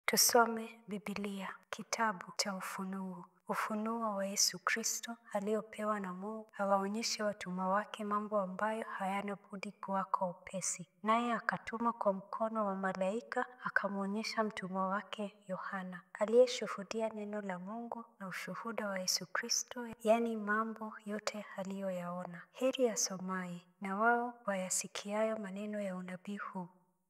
Tusome Biblia, kitabu cha Ufunuo. Ufunuo wa Yesu Kristo aliopewa na Mungu awaonyeshe watumwa wake mambo ambayo hayana budi kuwako upesi. Naye akatuma kwa mkono wa malaika akamwonyesha mtumwa wake Yohana, aliyeshuhudia neno la Mungu na ushuhuda wa Yesu Kristo, yaani mambo yote aliyoyaona. Heri asomaye na wao wayasikiayo maneno ya unabii huu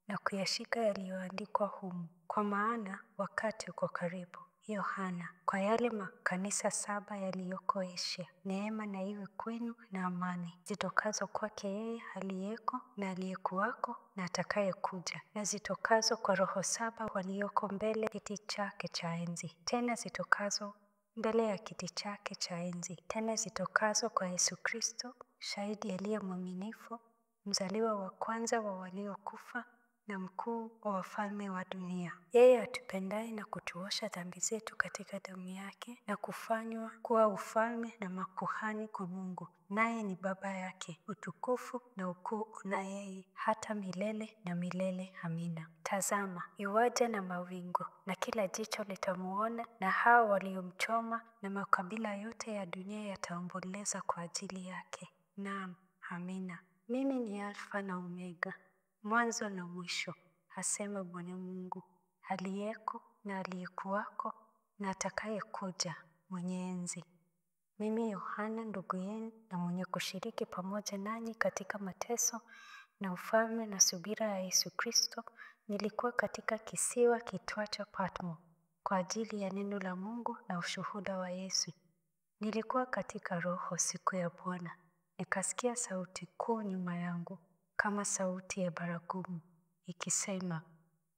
na kuyashika yaliyoandikwa humu, kwa maana wakati uko karibu. Yohana, kwa yale makanisa saba yaliyoko Asia, neema na iwe kwenu na amani, zitokazo kwake yeye aliyeko na aliyekuwako na atakayekuja, na zitokazo kwa roho saba walioko mbele ya kiti chake cha enzi, tena zitokazo mbele ya kiti chake cha enzi, tena zitokazo kwa Yesu Kristo, shahidi aliye mwaminifu, mzaliwa wa kwanza wa waliokufa na mkuu wa wafalme wa dunia. Yeye atupendaye na kutuosha dhambi zetu katika damu yake, na kufanywa kuwa ufalme na makuhani kwa Mungu, naye ni Baba yake. Utukufu na ukuu una yeye hata milele na milele. Amina. Tazama, yuaja na mawingu, na kila jicho litamuona, na hao waliomchoma, na makabila yote ya dunia yataomboleza kwa ajili yake. Naam, amina. Mimi ni Alfa na Omega, mwanzo na mwisho, asema Bwana Mungu, aliyeko na aliyekuwako na atakayekuja, mwenye enzi. Mimi Yohana ndugu yenu na mwenye kushiriki pamoja nanyi katika mateso na ufalme na subira ya Yesu Kristo, nilikuwa katika kisiwa kitwacho Patmo kwa ajili ya neno la Mungu na ushuhuda wa Yesu. Nilikuwa katika Roho siku ya Bwana, nikasikia sauti kuu nyuma yangu kama sauti ya baragumu ikisema,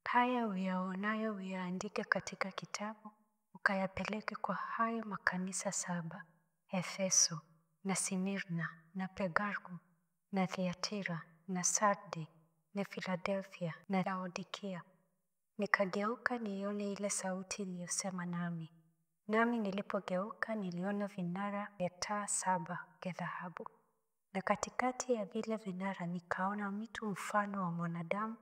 haya uyaonayo uyaandike katika kitabu, ukayapeleke kwa hayo makanisa saba: Efeso na Simirna na Pergamo na Thiatira na Sardi na Filadelfia na Laodikia. Nikageuka nione ile sauti iliyosema nami. Nami nilipogeuka niliona vinara vya taa saba vya dhahabu, na katikati ya vile vinara nikaona mtu mfano wa mwanadamu,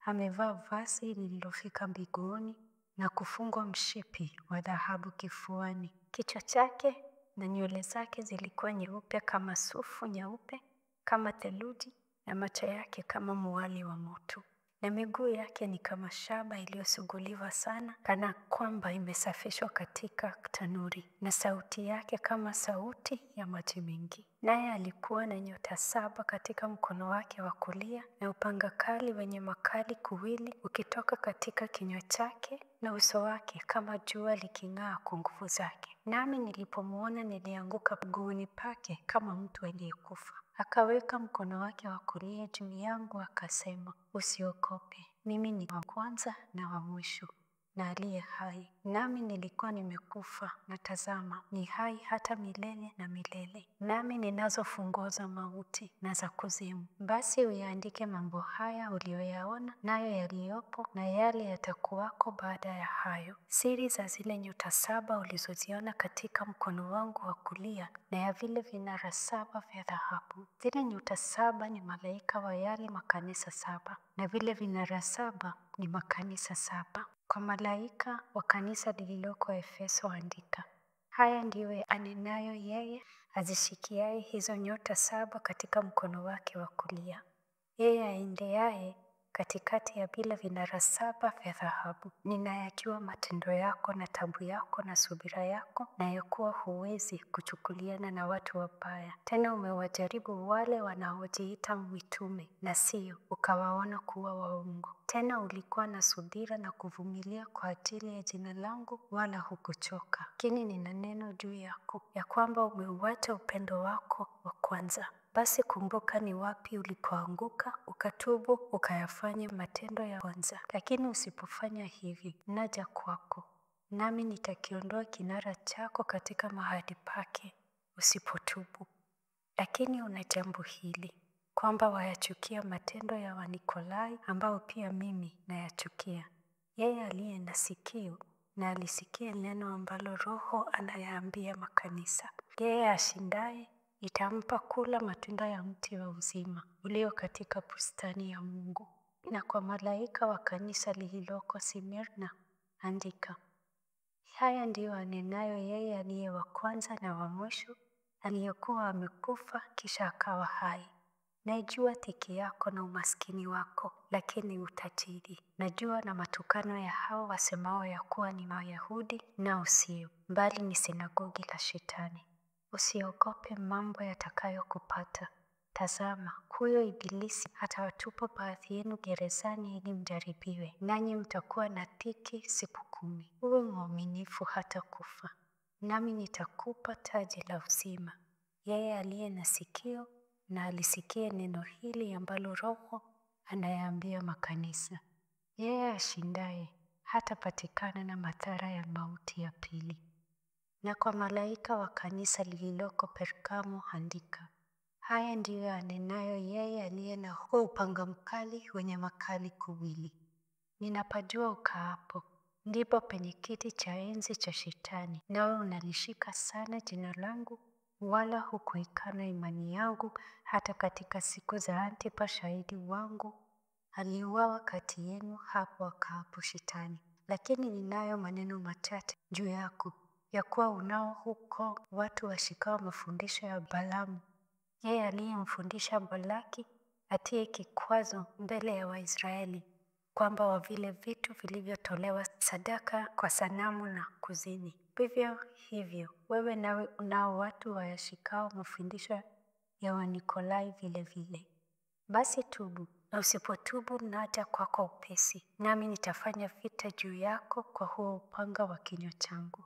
amevaa vazi lililofika miguuni na kufungwa mshipi wa dhahabu kifuani. Kichwa chake na nywele zake zilikuwa nyeupe kama sufu nyeupe, kama theluji, na macho yake kama muwali wa moto, na miguu yake ni kama shaba iliyosuguliwa sana, kana kwamba imesafishwa katika tanuri, na sauti yake kama sauti ya maji mengi. Naye alikuwa na nyota saba katika mkono wake wa kulia, na upanga kali wenye makali kuwili ukitoka katika kinywa chake, na uso wake kama jua liking'aa kwa nguvu zake. Nami nilipomwona nilianguka miguuni pake kama mtu aliyekufa. Akaweka mkono wake wa kulia juu yangu akasema, usiogope, mimi ni wa kwanza na wa mwisho na aliye hai. Nami nilikuwa nimekufa, na tazama, ni hai hata milele na milele, nami ninazo funguo za mauti na za kuzimu. Basi uyaandike mambo haya uliyoyaona, nayo yaliyopo, na yale yatakuwako baada ya hayo, siri za zile nyota saba ulizoziona katika mkono wangu wa kulia, na ya vile vinara saba vya dhahabu. Zile nyota saba ni malaika wa yale makanisa saba, na vile vinara saba ni makanisa saba. Kwa malaika wa kanisa lililoko Efeso andika: haya ndiyo anenayo yeye azishikiaye hizo nyota saba katika mkono wake wa kulia, yeye aendeaye katikati ya vile vinara saba vya dhahabu. Ninayajua matendo yako na tabu yako na subira yako, na ya kuwa huwezi kuchukuliana na watu wabaya. Tena umewajaribu wale wanaojiita mitume na sio, ukawaona kuwa waongo. Tena ulikuwa na subira na kuvumilia kwa ajili ya jina langu, wala hukuchoka. Lakini nina neno juu yako, ya kwamba umeuacha upendo wako wa kwanza. Basi kumbuka ni wapi ulipoanguka, ukatubu, ukayafanya matendo ya kwanza. Lakini usipofanya hivi, naja kwako, nami nitakiondoa kinara chako katika mahali pake, usipotubu. Lakini una jambo hili, kwamba wayachukia matendo ya Wanikolai, ambao pia mimi nayachukia. Yeye aliye na sikio na alisikie neno ambalo Roho anayaambia makanisa. Yeye ashindaye itampa kula matunda ya mti wa uzima ulio katika bustani ya Mungu. Na kwa malaika wa kanisa lililoko Simirna andika: haya ndiyo anenayo yeye aliye wa kwanza na wa mwisho, aliyekuwa amekufa kisha akawa hai. Naijua dhiki yako na umaskini wako, lakini utajiri. Najua na matukano ya hao wasemao ya kuwa ni Wayahudi, nao sio, bali ni sinagogi la Shetani. Usiogope mambo yatakayokupata. Tazama, huyo Ibilisi atawatupa baadhi yenu gerezani ili mjaribiwe, nanyi mtakuwa na dhiki siku 10. Uwe mwaminifu hata kufa, nami nitakupa taji la uzima. Yeye aliye na sikio na alisikie neno hili ambalo Roho anayaambia makanisa. Yeye ashindaye hatapatikana na madhara ya mauti ya pili. Na kwa malaika wa kanisa lililoko Pergamo andika: haya ndiyo anenayo yeye aliye na huo upanga mkali wenye makali kuwili. Ninapajua ukaapo, ndipo penye kiti cha enzi cha Shetani, nawe unalishika sana jina langu, wala hukuikana imani yangu, hata katika siku za Antipa shahidi wangu aliuawa kati yenu, hapo akaapo Shetani. Lakini ninayo maneno machache juu yako, ya kuwa unao huko watu washikao mafundisho ya Balaamu, yeye aliyemfundisha Balaki atie kikwazo mbele ya Waisraeli, kwamba wavile vitu vilivyotolewa sadaka kwa sanamu na kuzini. Vivyo hivyo wewe nawe unao watu wayashikao mafundisho ya Wanikolai vilevile. Basi tubu, na usipotubu naja kwako upesi, nami nitafanya vita juu yako kwa huo upanga wa kinywa changu.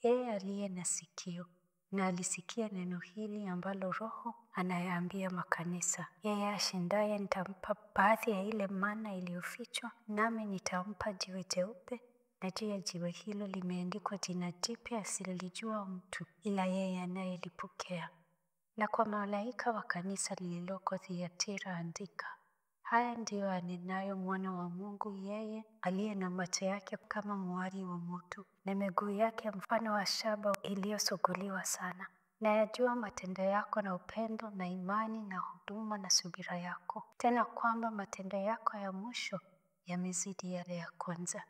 Yeye aliye na sikio na alisikia neno hili ambalo Roho anayaambia makanisa. Yeye ashindaye nitampa baadhi ya ile mana iliyofichwa, nami nitampa jiwe jeupe, na juu ya jiwe hilo limeandikwa jina jipya asilolijua mtu ila yeye anayelipokea. Na kwa malaika wa kanisa lililoko Thiatira andika: haya ndiyo anenayo Mwana wa Mungu, yeye aliye na macho yake kama mwali wa moto na miguu yake mfano wa shaba iliyosuguliwa sana. Nayajua matendo yako na upendo na imani na huduma na subira yako, tena kwamba matendo yako ya mwisho yamezidi yale ya kwanza.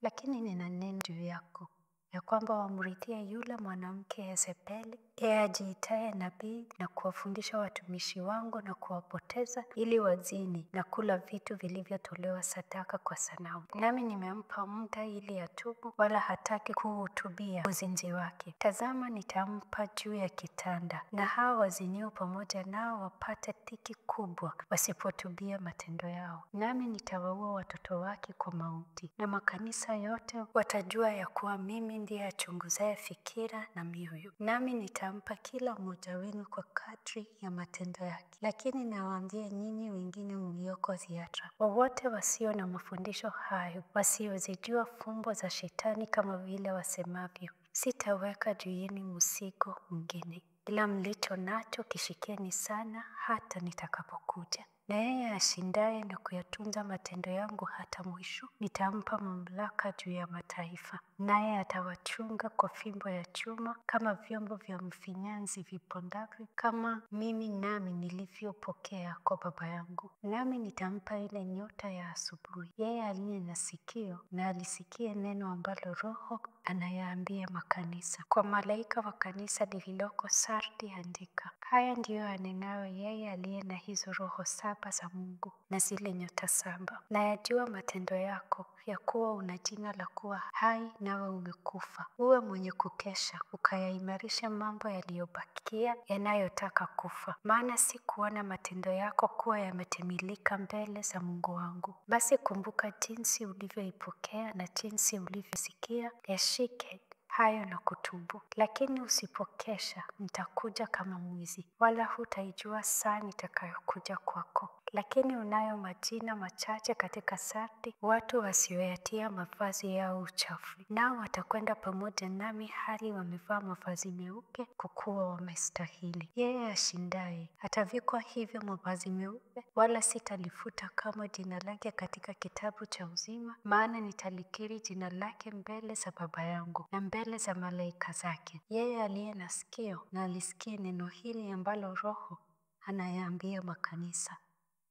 Lakini nina neno juu yako, ya kwamba wamrithia yule mwanamke Yezebeli, yeye ajiitaye nabii, na kuwafundisha watumishi wangu na kuwapoteza, ili wazini na kula vitu vilivyotolewa sadaka kwa sanamu. Nami nimempa muda ili atubu, wala hataki kuhutubia uzinzi wake. Tazama, nitampa juu ya kitanda, na hao wazinio pamoja nao wapate dhiki kubwa, wasipotubia matendo yao. Nami nitawaua watoto wake kwa mauti, na makanisa yote watajua ya kuwa mimi ndiye achunguzaye fikira na mioyo, nami nitampa kila mmoja wenu kwa kadri ya matendo yake. Lakini nawaambia nyinyi wengine mlioko Thiatira, wowote wasio na mafundisho hayo, wasiozijua fumbo za Shetani kama vile wasemavyo, sitaweka juu yenu mzigo mwingine, ila mlicho nacho kishikeni sana hata nitakapokuja. Na yeye ashindaye na kuyatunza matendo yangu hata mwisho, nitampa mamlaka juu ya mataifa, naye atawachunga kwa fimbo ya chuma, kama vyombo vya mfinyanzi vipondavyo, kama mimi nami nilivyopokea kwa Baba yangu. Nami nitampa ile nyota ya asubuhi. Yeye aliye na sikio na alisikie neno ambalo Roho anayaambia makanisa. Kwa malaika wa kanisa lililoko Sardi andika: haya ndiyo anenayo yeye aliye na hizo roho 7 za Mungu na zile nyota 7. Nayajua matendo yako, ya kuwa una jina la kuwa hai, nawe umekufa. Uwe mwenye kukesha, ukayaimarisha mambo yaliyobakia yanayotaka kufa, maana sikuona matendo yako kuwa yametimilika mbele za Mungu wangu. Basi kumbuka jinsi ulivyoipokea na jinsi ulivyosikia, yashike hayo na kutubu. Lakini usipokesha, nitakuja kama mwizi, wala hutaijua saa nitakayokuja kwako. Lakini unayo majina machache katika Sardi, watu wasioyatia mavazi yao uchafu, nao watakwenda pamoja nami hali wamevaa mavazi meupe, kwa kuwa wamestahili. Yeye ashindaye atavikwa hivyo mavazi meupe, wala sitalifuta kamwe jina lake katika kitabu cha uzima, maana nitalikiri jina lake mbele za Baba yangu na mbele za malaika zake. Yeye aliye na sikio na alisikie neno hili ambalo Roho anayaambia makanisa.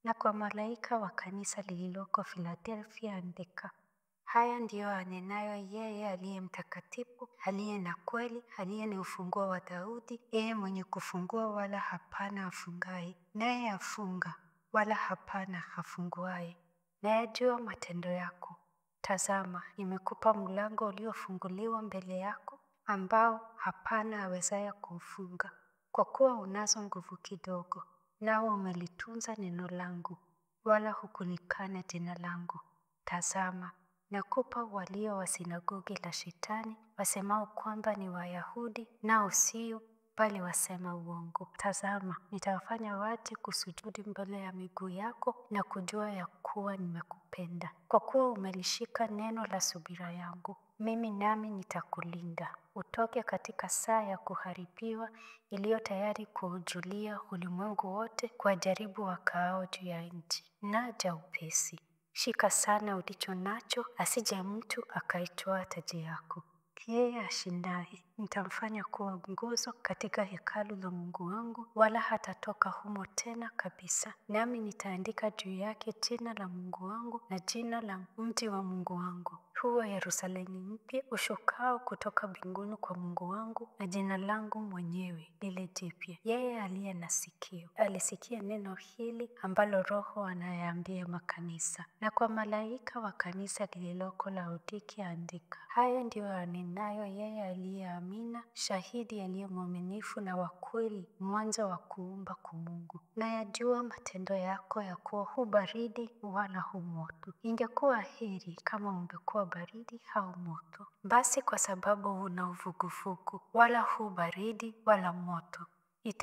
Na kwa malaika wa kanisa lililoko Filadelfia andika: Haya ndiyo anenayo yeye aliye mtakatifu, aliye na kweli, aliye ni ufunguo wa Daudi, yeye mwenye kufungua wala hapana afungaye, naye afunga wala hapana afunguaye. Nayajua matendo yako. Tazama, nimekupa mlango uliofunguliwa mbele yako, ambao hapana awezaye kuufunga. Kwa kuwa unazo nguvu kidogo, nawe umelitunza neno langu, wala hukulikana jina langu. Tazama, nakupa walio wa sinagogi la Shetani, wasemao kwamba ni Wayahudi, nao sio, bali wasema uongo. Tazama, nitawafanya waje kusujudu mbele ya miguu yako na kujua ya kuwa nimekupenda. Kwa kuwa umelishika neno la subira yangu, mimi nami nitakulinda utoke katika saa ya kuharibiwa iliyo tayari kuujulia ulimwengu wote, kwa jaribu wakaao juu ya nchi. Naja upesi. Shika sana ulicho nacho, asije mtu akaitwaa taji yako. Yeye ashindaye nitamfanya kuwa nguzo katika hekalu la Mungu wangu, wala hatatoka humo tena kabisa. Nami nitaandika juu yake jina la Mungu wangu na jina la mji wa Mungu wangu, huo Yerusalemu mpya ushukao kutoka mbinguni kwa Mungu wangu, na jina langu mwenyewe lile jipya. Yeye aliye na sikio alisikia neno hili ambalo Roho anayaambia makanisa. Na kwa malaika wa kanisa lililoko Laodikia andika: haya ndiyo anenayo yeye aliye Amina, shahidi aliye mwaminifu na wa kweli, mwanzo wa kuumba kwa Mungu. Nayajua matendo yako, ya kuwa hu baridi wala hu moto. Ingekuwa heri kama ungekuwa baridi au moto. Basi kwa sababu una uvuguvugu, wala hu baridi wala moto,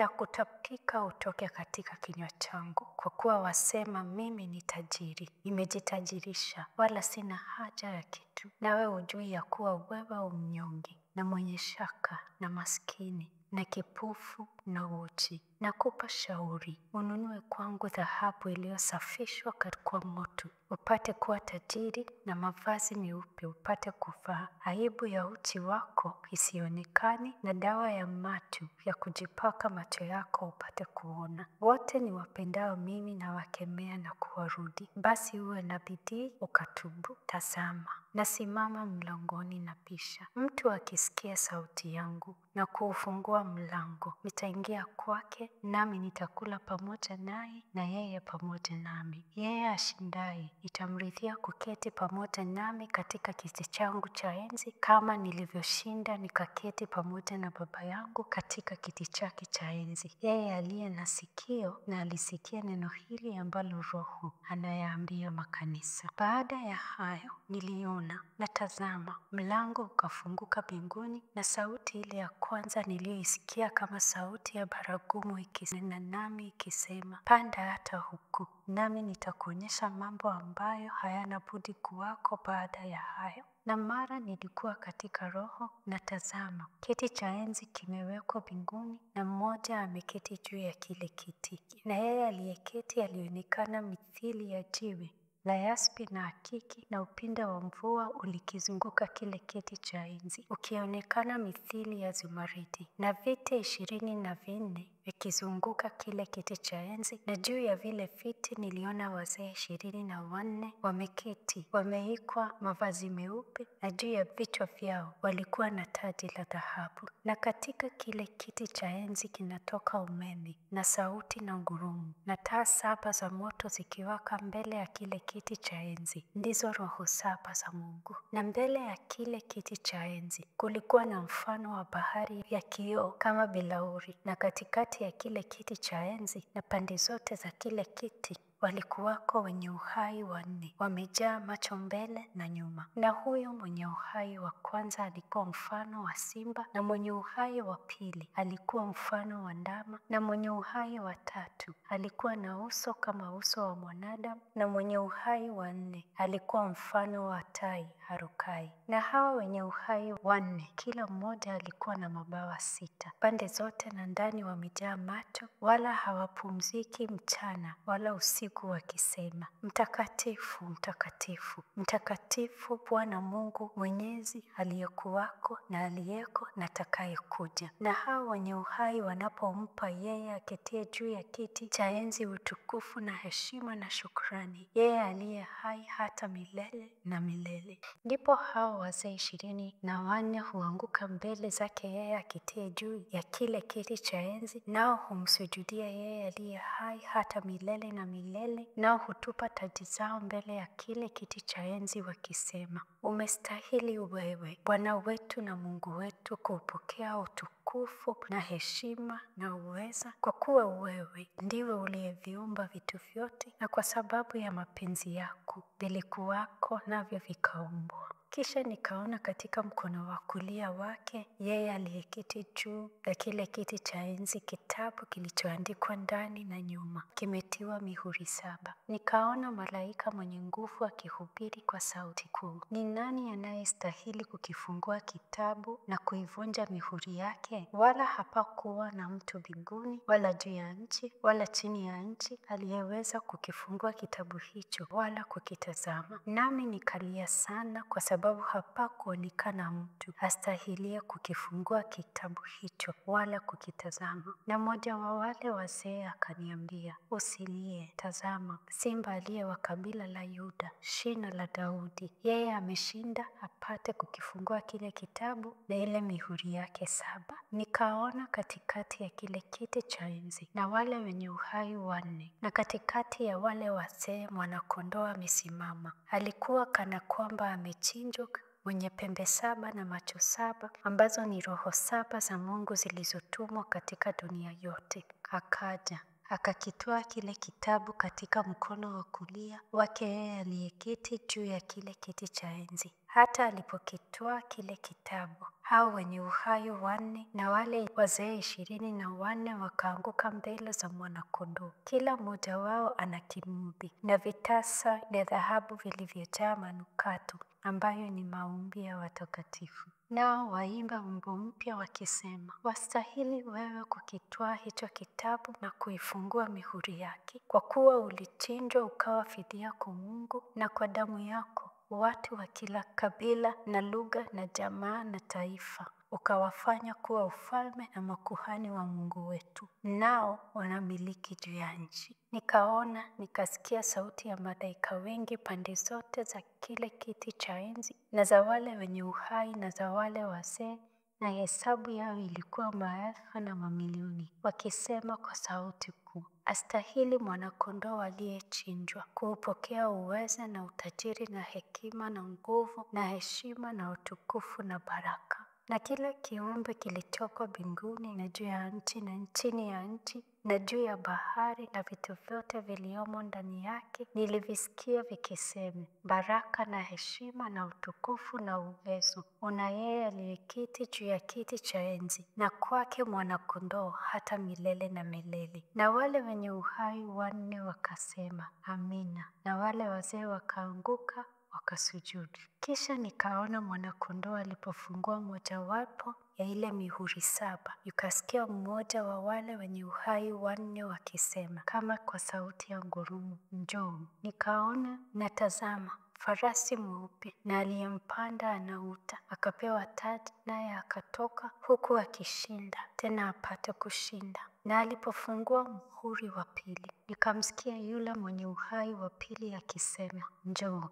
itakutapika utoke katika kinywa changu. Kwa kuwa wasema, mimi ni tajiri, nimejitajirisha, wala sina haja ya kitu, nawe hujui ya kuwa wewe umnyonge na mwenye shaka na maskini na kipofu na uchi. Nakupa shauri, ununue kwangu dhahabu iliyosafishwa kwa moto, upate kuwa tajiri, na mavazi meupe upate kuvaa, aibu ya uchi wako isionekane, na dawa ya macho ya kujipaka macho yako upate kuona. Wote ni wapendao mimi nawakemea na kuwarudi. Basi uwe na bidii ukatubu. Tazama, nasimama mlangoni nabisha. Mtu akisikia sauti yangu na kuufungua mlango, nitaingia kwake, nami nitakula pamoja naye na yeye pamoja nami. Yeye ashindaye nitamrithia kuketi pamoja nami katika kiti changu cha enzi, kama nilivyoshinda nikaketi pamoja na Baba yangu katika kiti chake cha enzi. Yeye aliye na sikio na alisikia neno hili ambalo Roho anayaambia makanisa. Baada ya hayo niliona, na tazama, mlango ukafunguka mbinguni, na sauti ile ya kwanza niliyoisikia kama sauti ya baragumu ikinena nami ikisema, panda hata huku, nami nitakuonyesha mambo ambayo hayana budi kuwako baada ya hayo. Na mara nilikuwa katika Roho, na tazama, kiti cha enzi kimewekwa mbinguni, na mmoja ameketi juu ya kile kiti. Na yeye aliyeketi alionekana mithili ya jiwe la yaspi na akiki, na upinde wa mvua ulikizunguka kile kiti cha enzi, ukionekana mithili ya zumaridi. Na viti 24 vikizunguka kile kiti cha enzi, na juu ya vile viti niliona wazee 24 wameketi, wameikwa mavazi meupe, na juu ya vichwa vyao walikuwa na taji la dhahabu. Na katika kile kiti cha enzi kinatoka umeme na sauti na ngurumo, na taa 7 za moto zikiwaka mbele ya kile kiti cha enzi, ndizo roho 7 za Mungu. Na mbele ya kile kiti cha enzi kulikuwa na mfano wa bahari ya kioo kama bilauri, na katikati ya kile kiti cha enzi na pande zote za kile kiti walikuwako wenye uhai 4, wamejaa macho mbele na nyuma. Na huyo mwenye uhai wa kwanza alikuwa mfano wa simba, na mwenye uhai wa pili alikuwa mfano wa ndama, na mwenye uhai wa tatu alikuwa na uso kama uso wa mwanadamu, na mwenye uhai wa 4 alikuwa mfano wa tai arukai. Na hawa wenye uhai wanne, kila mmoja alikuwa na mabawa 6 pande zote, na ndani wamejaa macho, wala hawapumziki mchana wala usiku, wakisema, Mtakatifu, mtakatifu, mtakatifu Bwana Mungu Mwenyezi, aliyekuwako na aliyeko na atakayekuja. Na hao wenye uhai wanapompa yeye aketie juu ya kiti cha enzi utukufu na heshima na shukrani, yeye aliye hai hata milele na milele. Ndipo hao wazee 24 huanguka mbele zake yeye aketie juu ya kile kiti cha enzi, nao humsujudia yeye aliye hai hata milele na milele, nao hutupa taji zao mbele ya kile kiti cha enzi wakisema, Umestahili wewe, Bwana wetu na Mungu wetu, kuupokea utukufu na heshima na uweza, kwa kuwa wewe ndiwe uliyeviumba vitu vyote, na kwa sababu ya mapenzi yako vilikuwako, navyo vikaumbwa. Kisha nikaona katika mkono wa kulia wake yeye aliyeketi juu ya kile kiti cha enzi kitabu kilichoandikwa ndani na nyuma, kimetiwa mihuri 7. Nikaona malaika mwenye nguvu akihubiri kwa sauti kuu, ni nani anayestahili kukifungua kitabu na kuivunja mihuri yake? Wala hapakuwa na mtu mbinguni wala juu ya nchi wala chini ya nchi aliyeweza kukifungua kitabu hicho wala kukitazama. Nami nikalia sana, kwa sababu hapakuonekana mtu astahilie kukifungua kitabu hicho wala kukitazama. Na mmoja wa wale wazee akaniambia, Usilie, tazama, simba aliye wa kabila la Yuda, shina la Daudi, yeye ameshinda apate kukifungua kile kitabu na ile mihuri yake 7. Nikaona katikati ya kile kiti cha enzi na wale wenye uhai wanne, na katikati ya wale wazee mwana-kondoo amesimama. Alikuwa kana kwamba amechinjwa, mwenye pembe 7 na macho 7, ambazo ni roho 7 za Mungu zilizotumwa katika dunia yote. Akaja akakitwaa kile kitabu katika mkono wa kulia wake yeye aliyeketi juu ya kile kiti cha enzi. Hata alipokitwaa kile kitabu, hao wenye uhai wanne na wale wazee 24 wakaanguka mbele za mwana-kondoo. Kila mmoja wao ana kinubi na vitasa vya dhahabu vilivyojaa manukato, ambayo ni maombi ya watakatifu. Nao waimba wimbo mpya wakisema, Wastahili wewe kukitwaa hicho kitabu na kuifungua mihuri yake, kwa kuwa ulichinjwa ukawa fidia kwa Mungu, na kwa damu yako watu wa kila kabila na lugha na jamaa na taifa ukawafanya kuwa ufalme na makuhani wa Mungu wetu, nao wanamiliki juu ya nchi. Nikaona nikasikia sauti ya malaika wengi pande zote za kile kiti cha enzi, na za wale wenye uhai na za wale wazee, na hesabu yao ilikuwa maelfu na mamilioni, wakisema kwa sauti kuu, Astahili mwana-kondoo aliyechinjwa kuupokea uweza na utajiri na hekima na nguvu na heshima na utukufu na baraka. Na kila kiumbe kilichoko mbinguni na juu ya nchi na chini ya nchi na juu ya bahari na vitu vyote viliomo ndani yake, nilivisikia vikisema, Baraka na heshima na utukufu na uwezo una yeye aliyeketi juu ya kiti cha enzi, na kwake mwana-kondoo hata milele na milele. Na wale wenye uhai wanne wakasema, Amina. Na wale wazee wakaanguka wakasujudu. Kisha nikaona mwana-kondoo alipofungua mojawapo ya ile mihuri 7, nikasikia mmoja wa wale wenye uhai wanne wakisema kama kwa sauti ya ngurumo, Njoo. Nikaona na tazama, farasi mweupe, na aliyempanda ana uta, akapewa taji, naye akatoka huku akishinda, tena apate kushinda. Na alipofungua muhuri wa pili, nikamsikia yule mwenye uhai wa pili akisema, Njoo.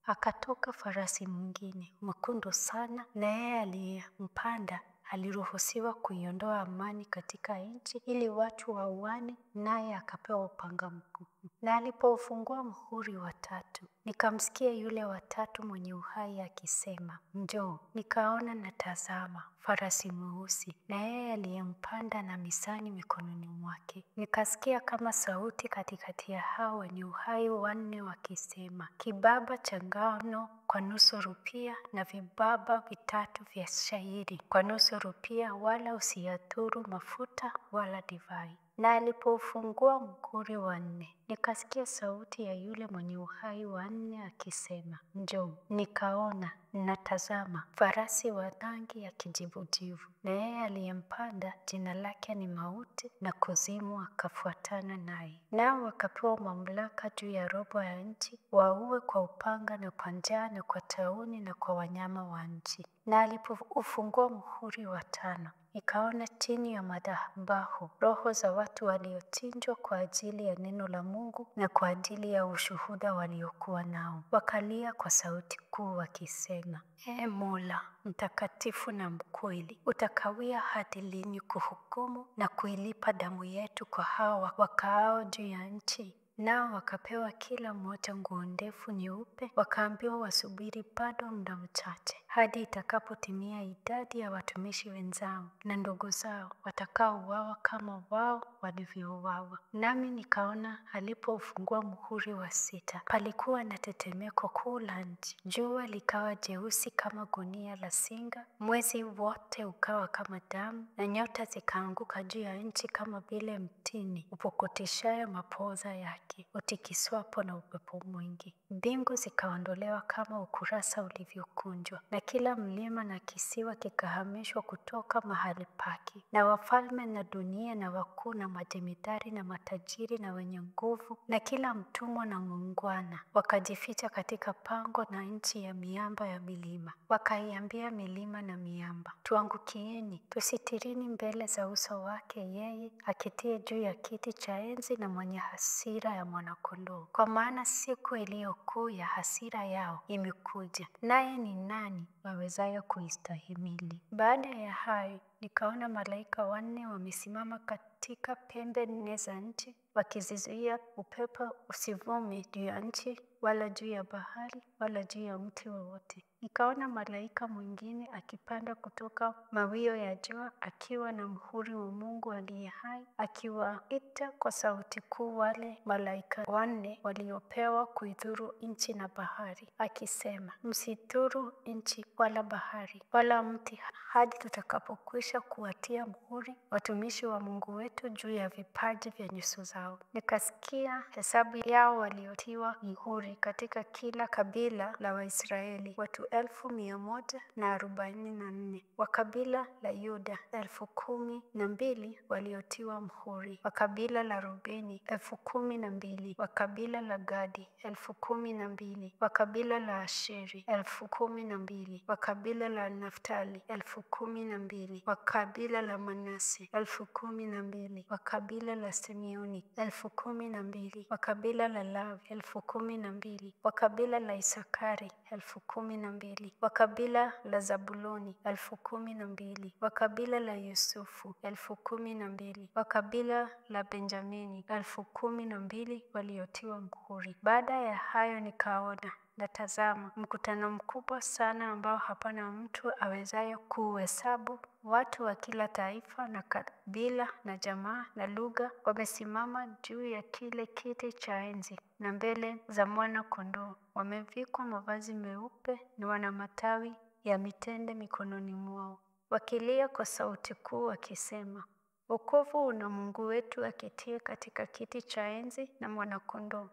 Akatoka farasi mwingine mwekundu sana, na yeye aliyempanda aliruhusiwa kuiondoa amani katika nchi ili watu wauane, naye akapewa upanga mkuu. Na alipoufungua muhuri wa tatu, nikamsikia yule wa tatu mwenye uhai akisema, Njoo. Nikaona na tazama, farasi mweusi, na yeye aliyempanda na misani mikononi mwake. Nikasikia kama sauti katikati ya hao wenye uhai wanne wakisema, kibaba cha ngano kwa nusu rupia na vibaba vitatu vya shayiri kwa nusu rupia, wala usiyadhuru mafuta wala divai. Na alipoufungua muhuri wa nne, nikasikia sauti ya yule mwenye uhai wa nne akisema, Njoo. Nikaona, na tazama, farasi wa rangi ya kijivujivu, na yeye aliyempanda jina lake ni Mauti, na Kuzimu akafuatana naye. Nao wakapewa mamlaka juu ya robo ya nchi, waue kwa upanga na kwa njaa na kwa tauni na kwa wanyama wa nchi. Na alipoufungua muhuri wa tano, nikaona chini ya madhabahu roho za watu waliochinjwa kwa ajili ya neno la Mungu na kwa ajili ya ushuhuda waliokuwa nao. Wakalia kwa sauti kuu wakisema, Ee Mola mtakatifu na mkweli, utakawia hadi lini kuhukumu na kuilipa damu yetu kwa hawa wakaao juu ya nchi? Nao wakapewa kila mmoja nguo ndefu nyeupe, wakaambiwa wasubiri bado muda mchache, hadi itakapotimia idadi ya watumishi wenzao na ndugu zao watakaouawa kama wao walivyouawa. Nami nikaona alipoufungua muhuri wa sita, palikuwa na tetemeko kuu la nchi. Jua likawa jeusi kama gunia la singa, mwezi wote ukawa kama damu, na nyota zikaanguka juu ya nchi kama vile mtini upukutishayo mapooza yake utikiswapo na upepo mwingi. Mbingu zikaondolewa kama ukurasa ulivyokunjwa, na kila mlima na kisiwa kikahamishwa kutoka mahali pake. Na wafalme na dunia na wakuu na majemadari na matajiri na wenye nguvu na kila mtumwa na muungwana wakajificha katika pango na nchi ya miamba ya milima. Wakaiambia milima na miamba, tuangukieni, tusitirini mbele za uso wake yeye aketie juu ya kiti cha enzi na mwenye hasira ya Mwanakondoo. Kwa maana siku iliyo kuu ya hasira yao imekuja, naye ni nani wawezaye kuistahimili? Baada ya hayo, nikaona malaika wanne wamesimama katika pembe nne za nchi, wakizizuia upepo usivume juu ya nchi, wala juu ya bahari, wala juu ya mti wowote. Nikaona malaika mwingine akipanda kutoka mawio ya jua, akiwa na muhuri wa Mungu aliye hai, akiwaita kwa sauti kuu wale malaika wanne waliopewa kuidhuru nchi na bahari, akisema, msidhuru nchi wala bahari wala mti, hadi tutakapokwisha kuwatia muhuri watumishi wa Mungu wetu juu ya vipaji vya nyuso zao. Nikasikia hesabu yao waliotiwa muhuri katika kila kabila la Waisraeli, watu 144,000. Wa kabila la Yuda 12,000 waliotiwa muhuri, wa kabila la Rubeni 12,000, wa kabila la Gadi 12,000, wa kabila la Asheri 12,000, wa kabila la Naftali 12,000, wa kabila la Manase 12,000, wa kabila la Simeoni 12,000, wa kabila la Lawi 12,000, wa kabila la Isakari 12,000, wa kabila la Zabuloni 12,000, wa kabila la Yusufu 12,000, wa kabila la Benjamini 12,000 waliotiwa muhuri. Baada ya hayo nikaona na tazama, mkutano mkubwa sana ambao hapana mtu awezaye kuuhesabu, watu wa kila taifa na kabila na jamaa na lugha, wamesimama juu ya kile kiti cha enzi na mbele za Mwana-Kondoo. Wamevikwa mavazi meupe na wana matawi ya mitende mikononi mwao, wakilia kwa sauti kuu wakisema, Wokovu una Mungu wetu aketie katika kiti cha enzi na Mwana-Kondoo.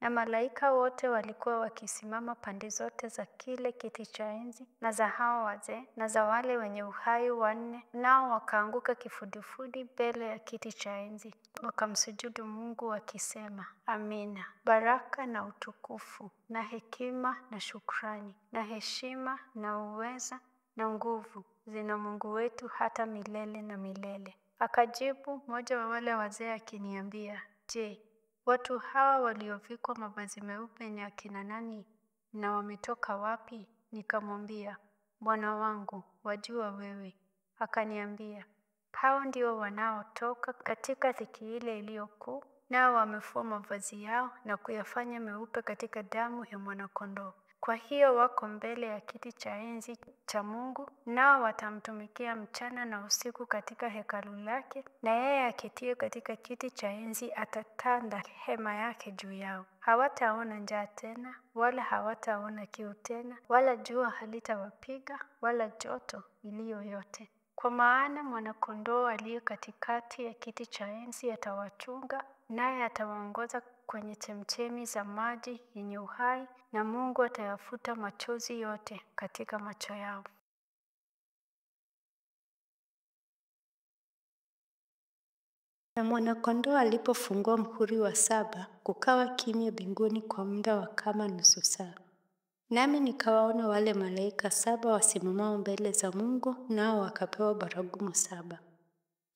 Na malaika wote walikuwa wakisimama pande zote za kile kiti cha enzi na za hao wazee na za wale wenye uhai wanne, nao wakaanguka kifudifudi mbele ya kiti cha enzi, wakamsujudu Mungu wakisema, Amina. Baraka na utukufu na hekima na shukrani na heshima na uweza na nguvu zina Mungu wetu hata milele na milele. Akajibu mmoja wa wale wazee akiniambia, Je, watu hawa waliovikwa mavazi meupe ni akina nani na wametoka wapi? Nikamwambia, Bwana wangu, wajua wewe. Akaniambia, hao ndio wanaotoka katika dhiki ile iliyo kuu, nao wamefua mavazi yao na kuyafanya meupe katika damu ya Mwana-Kondoo. Kwa hiyo wako mbele ya kiti cha enzi cha Mungu, nao watamtumikia mchana na usiku katika hekalu lake, na yeye aketie katika kiti cha enzi atatanda hema yake juu yao. Hawataona njaa tena, wala hawataona kiu tena, wala jua halitawapiga, wala joto iliyo yote. Kwa maana Mwana-Kondoo aliye katikati ya kiti cha enzi atawachunga, naye atawaongoza kwenye chemchemi za maji yenye uhai, na Mungu atayafuta machozi yote katika macho yao. Na Mwana-Kondoo alipofungua muhuri wa saba, kukawa kimya mbinguni kwa muda wa kama nusu saa. Nami nikawaona wale malaika saba wasimamao mbele za Mungu, nao wakapewa baragumu saba.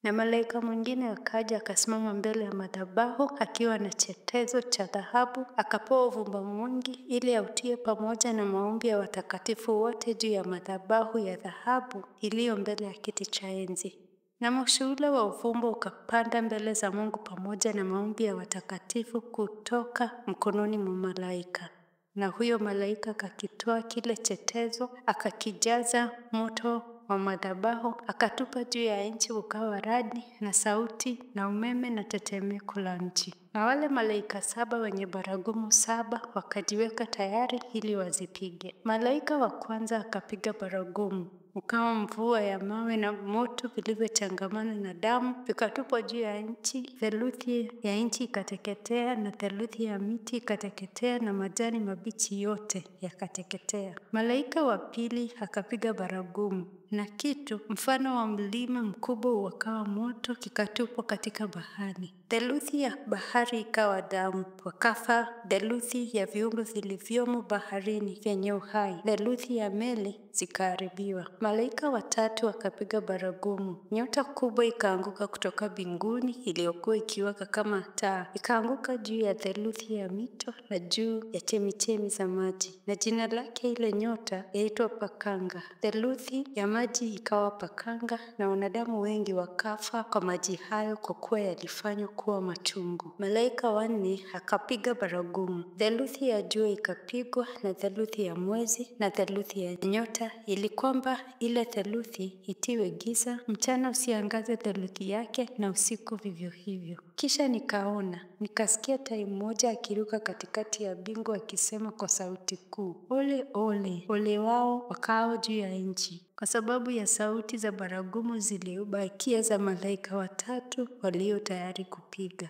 Na malaika mwingine akaja akasimama mbele ya madhabahu akiwa na chetezo cha dhahabu, akapewa uvumba mwingi ili autie pamoja na maombi ya watakatifu wote juu ya madhabahu ya dhahabu iliyo mbele ya kiti cha enzi. Na moshi ule wa uvumba ukapanda mbele za Mungu pamoja na maombi ya watakatifu kutoka mkononi mwa malaika. Na huyo malaika akakitoa kile chetezo, akakijaza moto wa madhabahu, akatupa juu ya nchi, ukawa radi na sauti na umeme na tetemeko la nchi. Na wale malaika saba wenye baragumu saba wakajiweka tayari ili wazipige. Malaika wa kwanza akapiga baragumu, ukawa mvua ya mawe na moto vilivyochangamana na damu vikatupwa juu ya nchi. Theluthi ya nchi ikateketea, na theluthi ya miti ikateketea, na majani mabichi yote yakateketea. Malaika wa pili akapiga baragumu, na kitu mfano wa mlima mkubwa uwakao moto kikatupwa katika bahari. Theluthi ya bahari ikawa damu, wakafa theluthi ya viumbe vilivyomo baharini vyenye uhai, theluthi ya meli zikaharibiwa. Malaika watatu akapiga baragumu, nyota kubwa ikaanguka kutoka mbinguni iliyokuwa ikiwaka kama taa, ikaanguka juu ya theluthi ya mito na juu ya chemichemi za maji, na jina lake ile nyota yaitwa Pakanga. Theluthi ya maji ikawa pakanga, na wanadamu wengi wakafa kwa maji hayo, kwa kuwa yalifanywa kuwa machungu. Malaika wanne akapiga baragumu, theluthi ya jua ikapigwa, na theluthi ya mwezi, na theluthi ya nyota, ili kwamba ile theluthi itiwe giza, mchana usiangaze theluthi yake, na usiku vivyo hivyo. Kisha nikaona, nikasikia tai mmoja akiruka katikati ya mbingu akisema kwa sauti kuu, ole ole, ole wao wakao juu ya nchi, kwa sababu ya sauti za baragumu zilizobakia za malaika watatu walio tayari kupiga.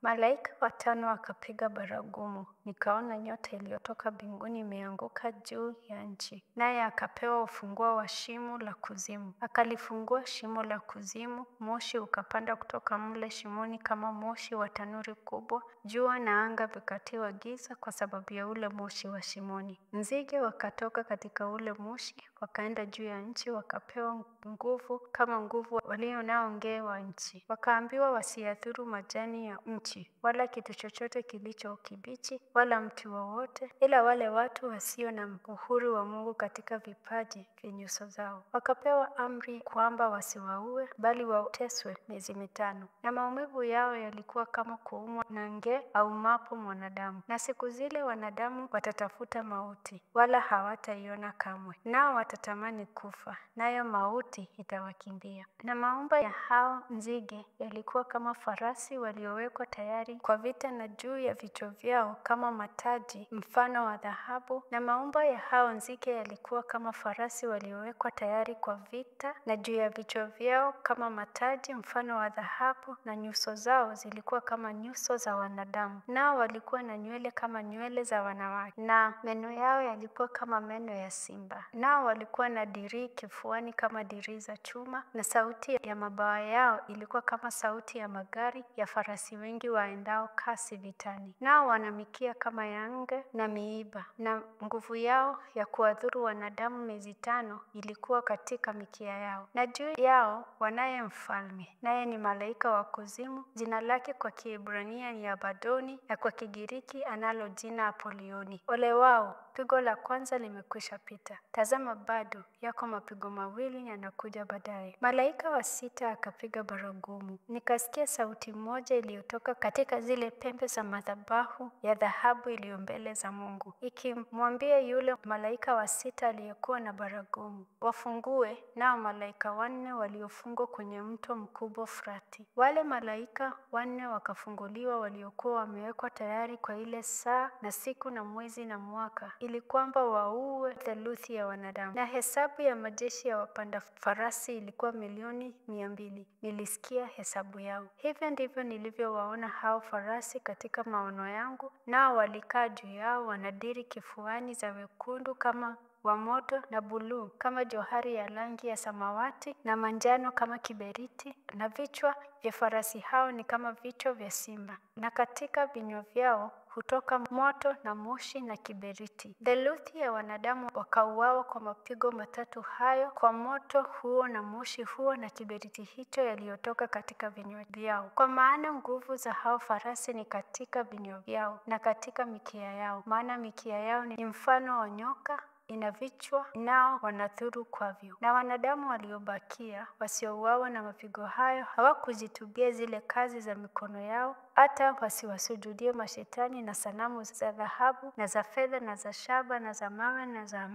Malaika watano akapiga baragumu, nikaona nyota iliyotoka mbinguni imeanguka juu ya nchi, naye akapewa ufunguo wa shimo la kuzimu. Akalifungua shimo la kuzimu, moshi ukapanda kutoka mle shimoni kama moshi wa tanuri kubwa. Jua na anga vikatiwa giza kwa sababu ya ule moshi wa shimoni. Nzige wakatoka katika ule moshi, wakaenda juu ya nchi, wakapewa nguvu kama nguvu walio nao ngee wa nchi. Wakaambiwa wasiathuru majani ya nchi, wala kitu chochote kilicho kibichi, wala mti wowote, ila wale watu wasio na uhuru wa Mungu katika vipaji vya nyuso zao. Wakapewa amri kwamba wasiwaue, bali wateswe miezi 5. Na maumivu yao yalikuwa kama kuumwa na nge aumapo mwanadamu. Na siku zile wanadamu watatafuta mauti, wala hawataiona kamwe, nao watatamani kufa, nayo mauti itawakimbia. Na maumba ya hao nzige yalikuwa kama farasi waliowekwa tayari kwa vita, na juu ya vichwa vyao kama mataji mfano wa dhahabu. Na maumba ya hao nzige yalikuwa kama farasi waliowekwa tayari kwa vita, na juu ya vichwa vyao kama mataji mfano wa dhahabu, na nyuso zao zilikuwa kama nyuso za wanadamu. Nao walikuwa na nywele kama nywele za wanawake, na meno yao yalikuwa kama meno ya simba. Nao walikuwa na dirii kifuani kama dirii za chuma, na sauti ya mabawa yao ilikuwa kama sauti ya magari ya farasi wengi waendao kasi vitani. Nao wana mikia kama ya nge na miiba, na nguvu yao ya kuwadhuru wanadamu miezi 5 ilikuwa katika mikia yao. Na juu yao wanaye mfalme, naye ni malaika wa kuzimu. Jina lake kwa Kiebrania ni Abadoni, na kwa Kigiriki analo jina Apolioni. Ole wao, pigo la kwanza limekwisha pita. Tazama, bado yako mapigo mawili yanakuja baadaye. Malaika wa sita akapiga baragumu, nikasikia sauti moja iliyotoka katika zile pembe za madhabahu ya dhahabu iliyo mbele za Mungu, ikimwambia yule malaika wa sita aliyekuwa na baragumu, wafungue nao malaika wanne waliofungwa kwenye mto mkubwa Frati. Wale malaika wanne wakafunguliwa, waliokuwa wamewekwa tayari kwa ile saa na siku na mwezi na mwaka, ili kwamba waue theluthi ya wanadamu. Na hesabu ya majeshi ya wapanda farasi ilikuwa 200,000,000. Nilisikia hesabu yao. Hivyo ndivyo nilivyowaona hao farasi katika maono yangu, nao walikaa juu yao, wanadiri kifuani za wekundu kama wa moto na buluu kama johari ya rangi ya samawati na manjano kama kiberiti, na vichwa vya farasi hao ni kama vichwa vya simba, na katika vinywa vyao hutoka moto na moshi na kiberiti. Theluthi ya wanadamu wakauawa kwa mapigo matatu hayo, kwa moto huo na moshi huo na kiberiti hicho yaliyotoka katika vinywa vyao. Kwa maana nguvu za hao farasi ni katika vinywa vyao na katika mikia yao, maana mikia yao ni mfano wa nyoka ina vichwa, nao wanadhuru kwavyo. Na wanadamu waliobakia wasiouawa na mapigo hayo hawakuzitubia zile kazi za mikono yao, hata wasiwasujudie mashetani na sanamu za dhahabu na za fedha na za shaba na za mawe na za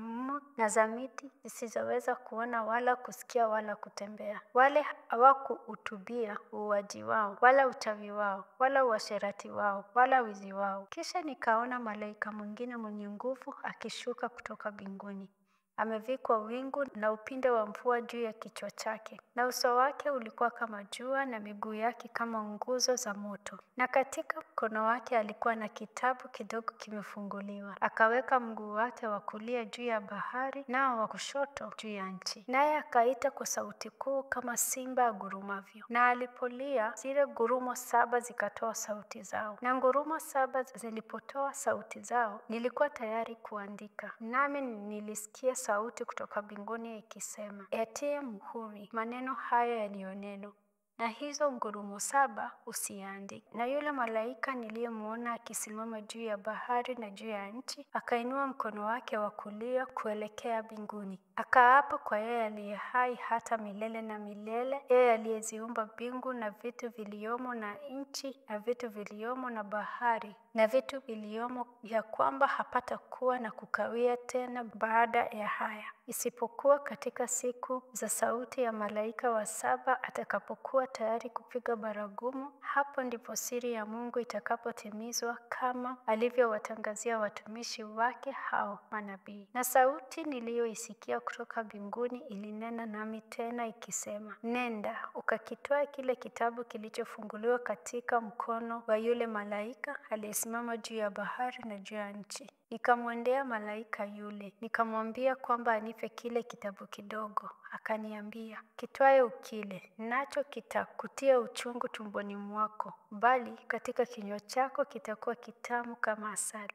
na za miti zisizoweza kuona wala kusikia wala kutembea. Wale hawakuutubia uuaji wao wala uchawi wao wala uasherati wao wala wizi wao. Kisha nikaona malaika mwingine mwenye nguvu akishuka kutoka mbinguni, amevikwa wingu na upinde wa mvua juu ya kichwa chake, na uso wake ulikuwa kama jua, na miguu yake kama nguzo za moto. Na katika mkono wake alikuwa na kitabu kidogo kimefunguliwa. Akaweka mguu wake wa kulia juu ya bahari, nao wa kushoto juu ya nchi. Naye akaita kwa sauti kuu kama simba agurumavyo. Na alipolia, zile ngurumo saba zikatoa sauti zao. Na ngurumo saba zilipotoa sauti zao, nilikuwa tayari kuandika, nami nilisikia sauti kutoka mbinguni ikisema, yatie muhuri maneno haya yaliyonenwa, na hizo ngurumo saba usiandike. Na yule malaika niliyemwona akisimama juu ya bahari na juu ya nchi, akainua mkono wake wa kulia kuelekea mbinguni, akaapa kwa yeye aliye hai hata milele na milele, yeye aliyeziumba mbingu na vitu viliomo na nchi na vitu viliomo na bahari na vitu viliomo, ya kwamba hapatakuwa na kukawia tena baada ya haya, isipokuwa katika siku za sauti ya malaika wa saba atakapokuwa tayari kupiga baragumu. Hapo ndipo siri ya Mungu itakapotimizwa kama alivyowatangazia watumishi wake hao manabii. Na sauti niliyoisikia kutoka mbinguni ilinena nami tena ikisema, nenda ukakitwae kile kitabu kilichofunguliwa katika mkono wa yule malaika aliyesimama juu ya bahari na juu ya nchi. Nikamwendea malaika yule, nikamwambia kwamba anipe kile kitabu kidogo. Akaniambia, kitwae ukile, nacho kitakutia uchungu tumboni mwako, bali katika kinywa chako kitakuwa kitamu kama asali.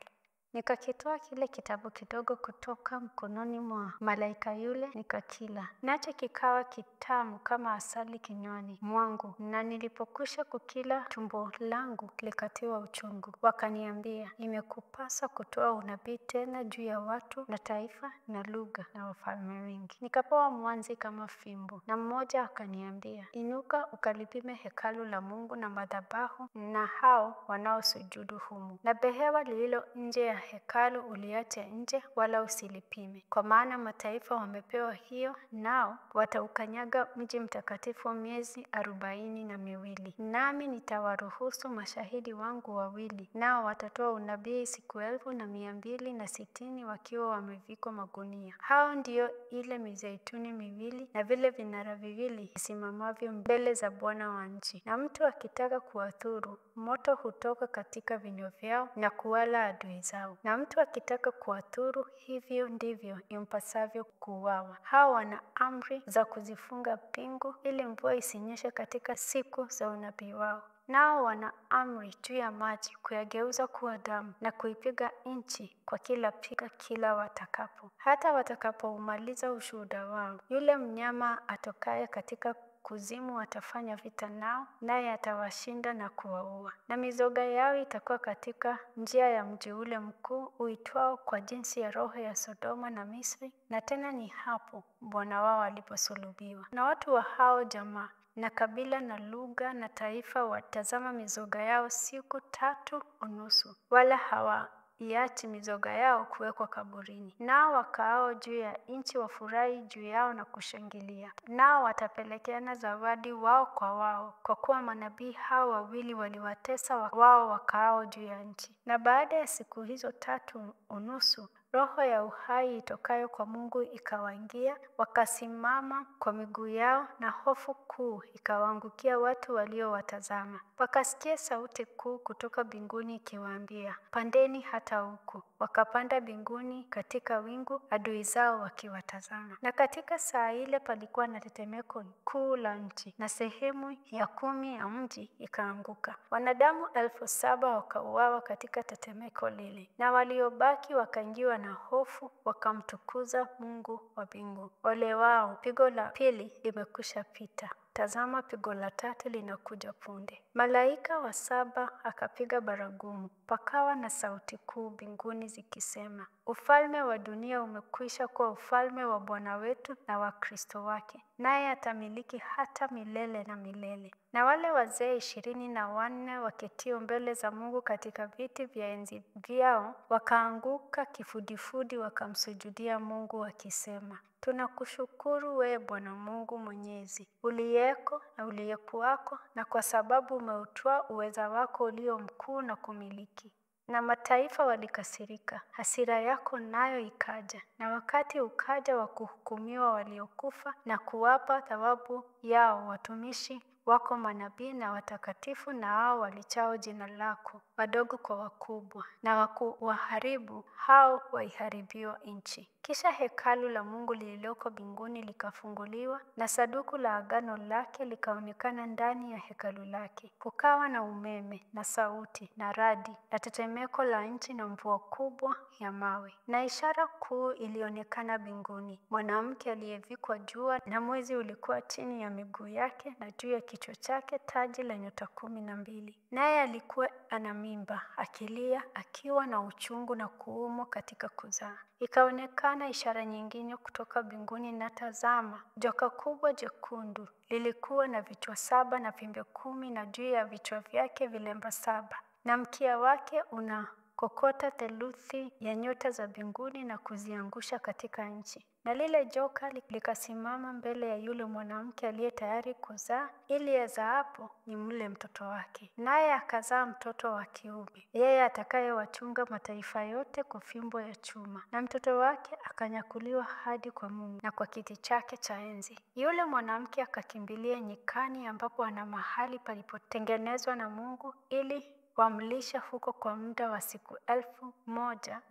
Nikakitoa kile kitabu kidogo kutoka mkononi mwa malaika yule, nikakila, nacho kikawa kitamu kama asali kinywani mwangu, na nilipokwisha kukila, tumbo langu likatiwa uchungu. Wakaniambia, imekupasa kutoa unabii tena juu ya watu na taifa na lugha na wafalme wengi. Nikapewa mwanzi kama fimbo, na mmoja akaniambia, inuka ukalipime hekalu la Mungu na madhabahu na hao wanaosujudu humo, na behewa lililo nje ya hekalu uliache nje, wala usilipime, kwa maana mataifa wamepewa hiyo, nao wataukanyaga mji mtakatifu miezi 42. Nami nitawaruhusu mashahidi wangu wawili, nao watatoa unabii siku 1260 wakiwa wamevikwa magunia. Hao ndio ile mizeituni miwili na vile vinara viwili visimamavyo mbele za Bwana wa nchi. Na mtu akitaka kuwadhuru, moto hutoka katika vinywa vyao na kuwala adui zao. Na mtu akitaka kuwadhuru, hivyo ndivyo impasavyo kuuawa. Hao wana amri za kuzifunga mbingu ili mvua isinyeshe katika siku za unabii wao. Nao wana amri juu ya maji kuyageuza kuwa damu na kuipiga nchi kwa kila piga kila watakapo, hata watakapoumaliza ushuhuda wao. Yule mnyama atokaye katika kuzimu atafanya vita nao, naye atawashinda na kuwaua. Na mizoga yao itakuwa katika njia ya mji ule mkuu uitwao kwa jinsi ya roho ya Sodoma na Misri, na tena ni hapo Bwana wao aliposulubiwa. Na watu wa hao jamaa na kabila na lugha na taifa watazama mizoga yao siku 3.5, wala hawaiachi mizoga yao kuwekwa kaburini. Nao wakaao juu ya nchi wafurahi juu yao na kushangilia. Nao watapelekeana zawadi wao kwa wao, kwa kuwa manabii hao wawili waliwatesa wao wakaao juu ya nchi. Na baada ya siku hizo 3.5 Roho ya uhai itokayo kwa Mungu ikawaingia, wakasimama kwa miguu yao, na hofu kuu ikawaangukia watu waliowatazama. Wakasikia sauti kuu kutoka mbinguni ikiwaambia, pandeni hata huku. Wakapanda mbinguni katika wingu, adui zao wakiwatazama. Na katika saa ile palikuwa na tetemeko kuu la nchi, na sehemu ya 10 ya mji ikaanguka. Wanadamu 7,000 wakauawa katika tetemeko lile, na waliobaki wakaingiwa na hofu, wakamtukuza Mungu wa mbingu. Ole wao! Pigo la pili limekwisha pita. Tazama, pigo la tatu linakuja punde. Malaika wa saba akapiga baragumu, pakawa na sauti kuu mbinguni zikisema, ufalme wa dunia umekwisha kuwa ufalme wa Bwana wetu na wa Kristo wake, naye atamiliki hata milele na milele. Na wale wazee 24 waketio mbele za Mungu katika viti vya enzi vyao wakaanguka kifudifudi, wakamsujudia Mungu wakisema, tunakushukuru wewe Bwana Mungu Mwenyezi, uliyeko na uliyekuwako, na kwa sababu umeutwaa uweza wako ulio mkuu na kumiliki. Na mataifa walikasirika, hasira yako nayo ikaja, na wakati ukaja wa kuhukumiwa waliokufa, na kuwapa thawabu yao watumishi wako manabii na watakatifu, na hao walichao jina lako, wadogo kwa wakubwa, na wakuwaharibu hao waiharibio nchi. Kisha hekalu la Mungu lililoko mbinguni likafunguliwa, na saduku la agano lake likaonekana ndani ya hekalu lake. Kukawa na umeme na sauti na radi na tetemeko la nchi na mvua kubwa ya mawe. Na ishara kuu ilionekana mbinguni, mwanamke aliyevikwa jua, na mwezi ulikuwa chini ya miguu yake, na juu ya kichwa chake taji la nyota 12. Naye alikuwa ana mimba, akilia, akiwa na uchungu na kuumwa katika kuzaa. Ikaonekana ishara nyingine kutoka mbinguni, na tazama, joka kubwa jekundu lilikuwa na vichwa 7 na pembe 10, na juu ya vichwa vyake vilemba 7, na mkia wake una kokota theluthi ya nyota za mbinguni na kuziangusha katika nchi. Na lile joka likasimama mbele ya yule mwanamke aliye tayari kuzaa, ili azaapo ni mle mtoto wake. Naye akazaa mtoto wa kiume, yeye atakayewachunga mataifa yote kwa fimbo ya chuma. Na mtoto wake akanyakuliwa hadi kwa Mungu na kwa kiti chake cha enzi. Yule mwanamke akakimbilia nyikani, ambapo ana mahali palipotengenezwa na Mungu ili wamlisha huko kwa muda wa siku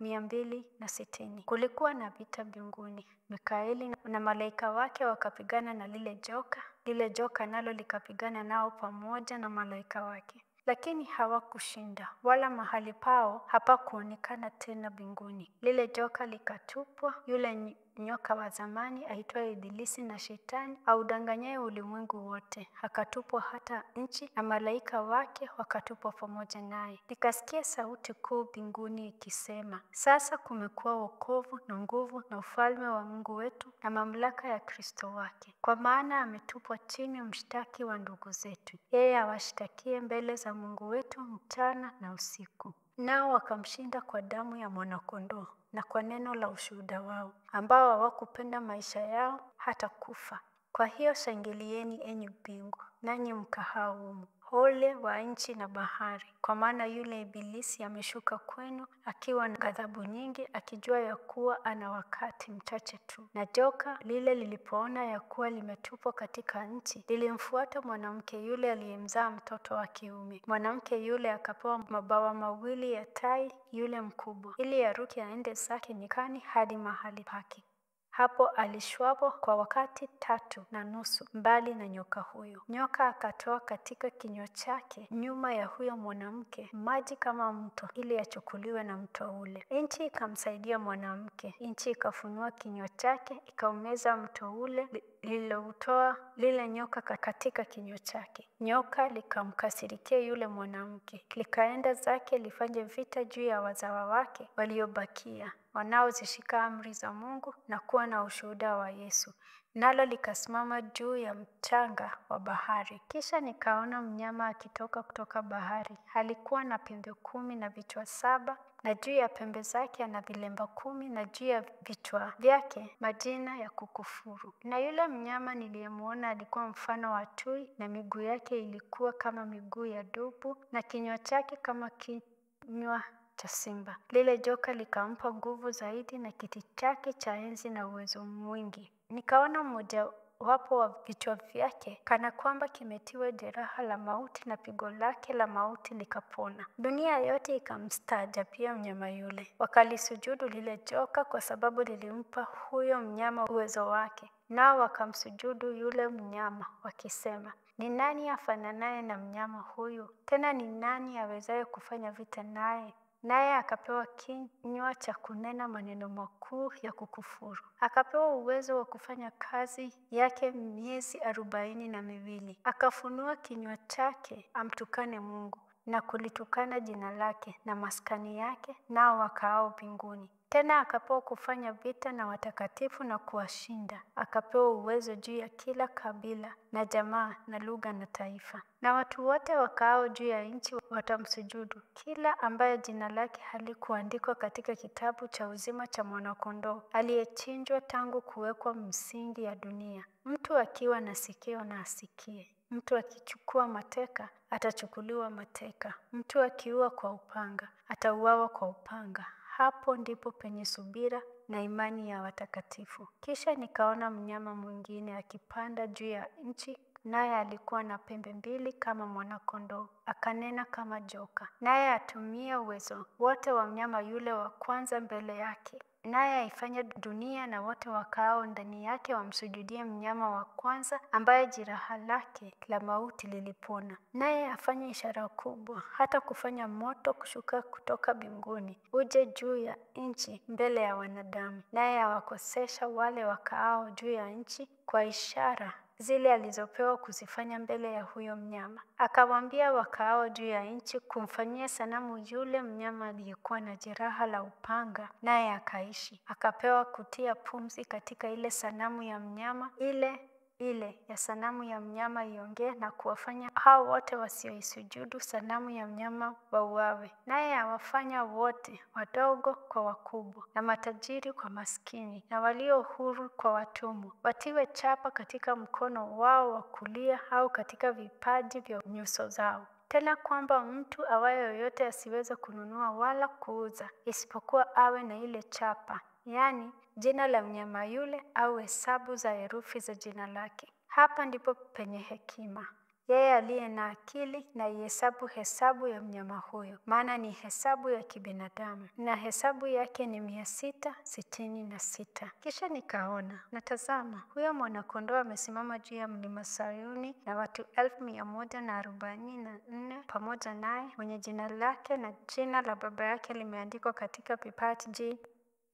1260. Kulikuwa na vita mbinguni. Mikaeli na malaika wake wakapigana na lile joka. Lile joka nalo likapigana nao pamoja na malaika wake, lakini hawakushinda, wala mahali pao hapakuonekana tena mbinguni. Lile joka likatupwa, yule nyoka wa zamani aitwaye Ibilisi na Shetani, audanganyaye ulimwengu wote, akatupwa hata nchi, na malaika wake wakatupwa pamoja naye. Nikasikia sauti kuu mbinguni ikisema, sasa kumekuwa wokovu na nguvu na ufalme wa Mungu wetu na mamlaka ya Kristo wake, kwa maana ametupwa chini mshtaki wa ndugu zetu, yeye awashtakie mbele za Mungu wetu mchana na usiku. Nao wakamshinda kwa damu ya Mwana-Kondoo na kwa neno la ushuhuda wao, ambao hawakupenda maisha yao hata kufa. Kwa hiyo shangilieni, enyi mbingu, nanyi mkahao humo. Ole wa nchi na bahari, kwa maana yule Ibilisi ameshuka kwenu akiwa na ghadhabu nyingi, akijua ya kuwa ana wakati mchache tu. Na joka lile lilipoona ya kuwa limetupwa katika nchi, lilimfuata mwanamke yule aliyemzaa mtoto wa kiume. Mwanamke yule akapewa mabawa mawili ya tai yule mkubwa, ili aruke aende zake nyikani hadi mahali pake. Hapo alishwapo kwa wakati 3.5 mbali na nyoka huyo. Nyoka akatoa katika kinywa chake nyuma ya huyo mwanamke maji kama mto, ili achukuliwe na mto ule. Nchi ikamsaidia mwanamke, nchi ikafunua kinywa chake ikaumeza mto ule lililoutoa lile nyoka katika kinywa chake. Nyoka likamkasirikia yule mwanamke, likaenda zake lifanye vita juu ya wazawa wake waliobakia, wanaozishika amri za Mungu na kuwa na ushuhuda wa Yesu. Nalo likasimama juu ya mchanga wa bahari. Kisha nikaona mnyama akitoka kutoka bahari. Alikuwa na pembe 10 na vichwa 7, na juu ya pembe zake ana vilemba 10, na juu ya vichwa vyake majina ya kukufuru. Na yule mnyama niliyemuona alikuwa mfano wa tui, na miguu yake ilikuwa kama miguu ya dubu, na kinywa chake kama kinywa cha simba. Lile joka likampa nguvu zaidi na kiti chake cha enzi na uwezo mwingi. Nikaona mmoja wapo wa vichwa vyake kana kwamba kimetiwa jeraha la mauti, na pigo lake la mauti likapona. Dunia yote ikamstaajabia mnyama yule. Wakalisujudu lile joka kwa sababu lilimpa huyo mnyama uwezo wake. Nao wakamsujudu yule mnyama wakisema, ni nani afananaye na mnyama huyu? Tena ni nani awezaye kufanya vita naye? Naye akapewa kinywa cha kunena maneno makuu ya kukufuru. Akapewa uwezo wa kufanya kazi yake miezi 42. Akafunua kinywa chake amtukane Mungu na kulitukana jina lake na maskani yake, nao wakaao mbinguni. Tena akapewa kufanya vita na watakatifu na kuwashinda. Akapewa uwezo juu ya kila kabila na jamaa na lugha na taifa. Na watu wote wakaao juu ya nchi watamsujudu, kila ambaye jina lake halikuandikwa katika kitabu cha uzima cha Mwana-Kondoo aliyechinjwa tangu kuwekwa msingi ya dunia. Mtu akiwa na sikio na asikie. Mtu akichukua mateka atachukuliwa mateka. Mtu akiua kwa upanga atauawa kwa upanga. Hapo ndipo penye subira na imani ya watakatifu. Kisha nikaona mnyama mwingine akipanda juu ya nchi, naye alikuwa na pembe mbili kama mwana-kondoo, akanena kama joka. Naye atumia uwezo wote wa mnyama yule wa kwanza mbele yake, naye aifanya dunia na wote wakaao ndani yake wamsujudie mnyama wa kwanza, ambaye jeraha lake la mauti lilipona. Naye afanye ishara kubwa, hata kufanya moto kushuka kutoka mbinguni uje juu ya nchi mbele ya wanadamu. Naye awakosesha wale wakaao juu ya nchi kwa ishara zile alizopewa kuzifanya mbele ya huyo mnyama. Akawaambia wakaao juu ya nchi kumfanyia sanamu yule mnyama aliyekuwa na jeraha la upanga, naye akaishi. Akapewa kutia pumzi katika ile sanamu ya mnyama, ile ile ya sanamu ya mnyama iongee na kuwafanya hao wote wasioisujudu sanamu ya mnyama wauawe. Naye awafanya wote, wadogo kwa wakubwa, na matajiri kwa maskini, na walio huru kwa watumwa, watiwe chapa katika mkono wao wa kulia au katika vipaji vya nyuso zao. Tena kwamba mtu awaye yoyote asiweze kununua wala kuuza, isipokuwa awe na ile chapa, yaani jina la mnyama yule au hesabu za herufi za jina lake. Hapa ndipo penye hekima. Yeye aliye na akili na ihesabu hesabu ya mnyama huyo, maana ni hesabu ya kibinadamu, na hesabu yake ni 666. Kisha nikaona, na tazama, huyo mwana-kondoo amesimama juu ya mlima Sayuni, na watu 144,000 pamoja naye, mwenye jina lake na jina la Baba yake limeandikwa katika vipaji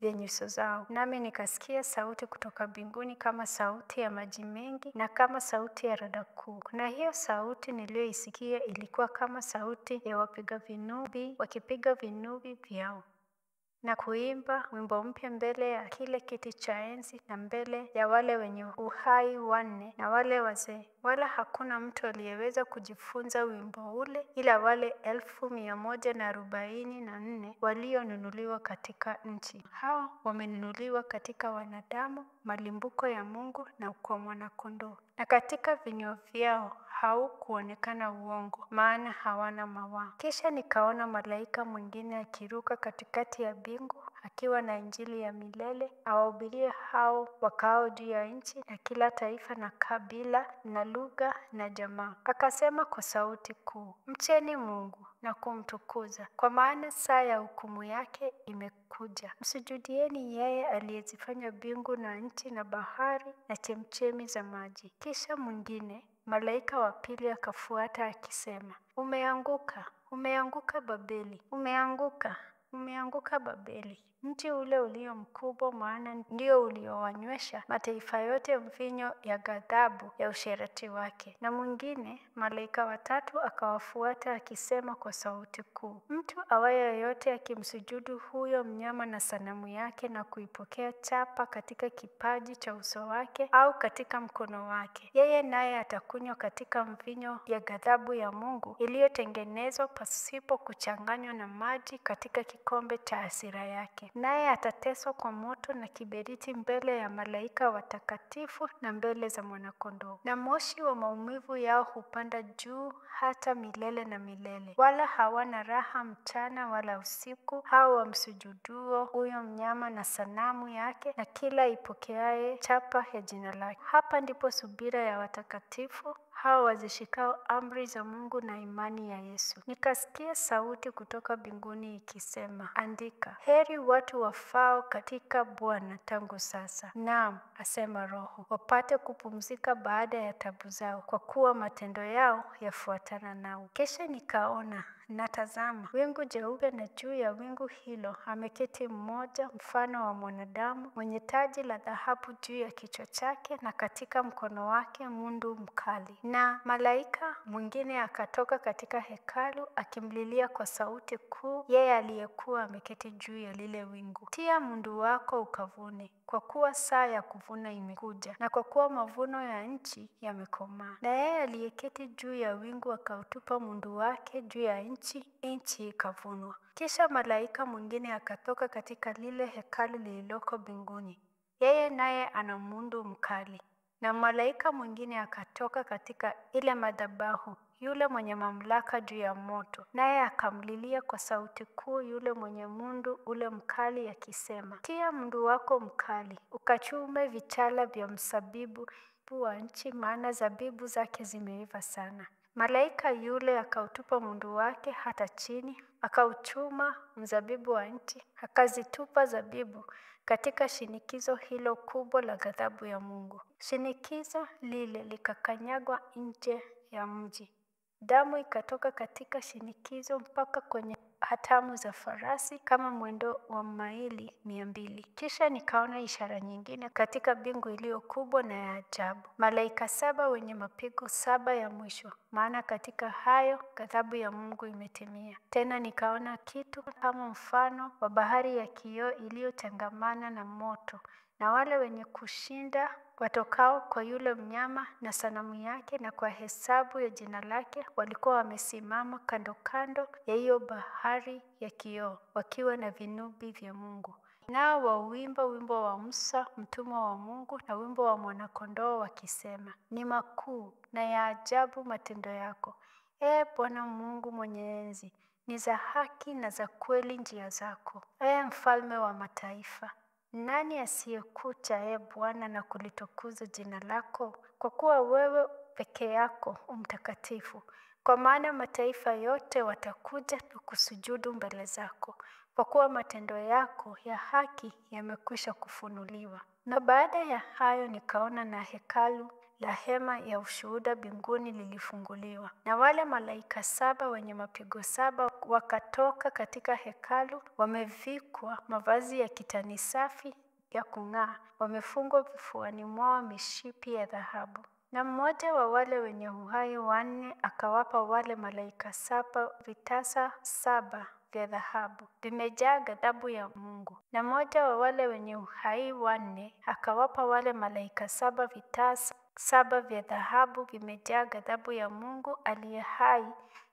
vya nyuso zao. Nami nikasikia sauti kutoka mbinguni kama sauti ya maji mengi na kama sauti ya rada kuu. Na hiyo sauti niliyoisikia ilikuwa kama sauti ya wapiga vinubi wakipiga vinubi vyao na kuimba wimbo mpya mbele ya kile kiti cha enzi na mbele ya wale wenye uhai wanne na wale wazee. Wala hakuna mtu aliyeweza kujifunza wimbo ule ila wale 144,000 walionunuliwa katika nchi. Hao wamenunuliwa katika wanadamu, malimbuko ya Mungu na kwa Mwana-Kondoo. Na katika vinywa vyao haukuonekana uongo, maana hawana mawaa. Kisha nikaona malaika mwingine akiruka katikati ya mbingu, akiwa na Injili ya milele, awahubirie hao wakaao juu ya nchi, na kila taifa na kabila na lugha na jamaa. Akasema kwa sauti kuu, mcheni Mungu na kumtukuza, kwa maana saa ya hukumu yake imekuja. Msujudieni yeye aliyezifanya mbingu na nchi na bahari na chemchemi za maji. Kisha mwingine malaika wa pili akafuata akisema, umeanguka, umeanguka Babeli, umeanguka, umeanguka Babeli, mji ule ulio mkubwa, maana ndio uliowanywesha mataifa yote mvinyo ya ghadhabu ya usherati wake. Na mwingine malaika watatu akawafuata akisema kwa sauti kuu, mtu awaye yoyote akimsujudu huyo mnyama na sanamu yake na kuipokea chapa katika kipaji cha uso wake au katika mkono wake, yeye naye atakunywa katika mvinyo ya ghadhabu ya Mungu iliyotengenezwa pasipo kuchanganywa na maji katika kikombe cha hasira yake. Naye atateswa kwa moto na kiberiti mbele ya malaika watakatifu na mbele za Mwanakondoo. Na moshi wa maumivu yao hupanda juu hata milele na milele, wala hawana raha mchana wala usiku, hao wamsujuduo huyo mnyama na sanamu yake, na kila ipokeaye chapa ya jina lake. Hapa ndipo subira ya watakatifu hao wazishikao amri za Mungu na imani ya Yesu. Nikasikia sauti kutoka mbinguni ikisema, Andika, heri watu wafao katika Bwana tangu sasa. Naam, asema Roho, wapate kupumzika baada ya tabu zao, kwa kuwa matendo yao yafuatana nao. Kisha nikaona na tazama, wingu jeupe, na juu ya wingu hilo ameketi mmoja mfano wa mwanadamu, mwenye taji la dhahabu juu ya kichwa chake, na katika mkono wake mundu mkali. Na malaika mwingine akatoka katika hekalu akimlilia kwa sauti kuu yeye aliyekuwa ameketi juu ya lile wingu, Tia mundu wako ukavune, kwa kuwa saa ya kuvuna imekuja, na kwa kuwa mavuno ya nchi yamekomaa. Na yeye aliyeketi juu ya wingu akautupa mundu wake juu ya nchi, nchi ikavunwa. Kisha malaika mwingine akatoka katika lile hekalu lililoko mbinguni, yeye naye ana mundu mkali. Na malaika mwingine akatoka katika ile madhabahu, yule mwenye mamlaka juu ya moto, naye akamlilia kwa sauti kuu yule mwenye mundu ule mkali akisema, Tia mundu wako mkali, ukachume vichala vya mzabibu wa nchi, maana zabibu zake zimeiva sana. Malaika yule akautupa mundu wake hata chini, akauchuma mzabibu wa nchi, akazitupa zabibu katika shinikizo hilo kubwa la ghadhabu ya Mungu. Shinikizo lile likakanyagwa nje ya mji. Damu ikatoka katika shinikizo mpaka kwenye hatamu za farasi kama mwendo wa maili 200. Kisha nikaona ishara nyingine katika mbingu iliyo kubwa na ya ajabu, malaika 7 wenye mapigo 7 ya mwisho, maana katika hayo ghadhabu ya Mungu imetimia. Tena nikaona kitu kama mfano wa bahari ya kioo iliyochangamana na moto, na wale wenye kushinda watokao kwa yule mnyama na sanamu yake na kwa hesabu ya jina lake walikuwa wamesimama kando kando ya hiyo bahari ya kioo, wakiwa na vinubi vya Mungu. Nao wauimba wimbo wa Musa mtumwa wa Mungu na wimbo wa Mwanakondoo wakisema, Ni makuu na ya ajabu matendo yako, Ee Bwana Mungu mwenye enzi, ni za haki na za kweli njia zako, Ee Mfalme wa mataifa. Nani asiyekucha, Ee Bwana, na kulitukuza jina lako? Kwa kuwa wewe peke yako umtakatifu. Kwa maana mataifa yote watakuja na kusujudu mbele zako, kwa kuwa matendo yako ya haki yamekwisha kufunuliwa. Na baada ya hayo nikaona na hekalu la hema ya ushuhuda mbinguni lilifunguliwa, na wale malaika 7 wenye mapigo 7 wakatoka katika hekalu, wamevikwa mavazi ya kitani safi ya kung'aa, wamefungwa vifuani mwao mishipi ya dhahabu. Na mmoja wa wale wenye uhai 4 akawapa wale malaika 7 vitasa 7 vya dhahabu vimejaa ghadhabu ya Mungu. Na mmoja wa wale wenye uhai 4 akawapa wale malaika 7 vitasa 7 vya dhahabu vimejaa ghadhabu ya Mungu aliye hai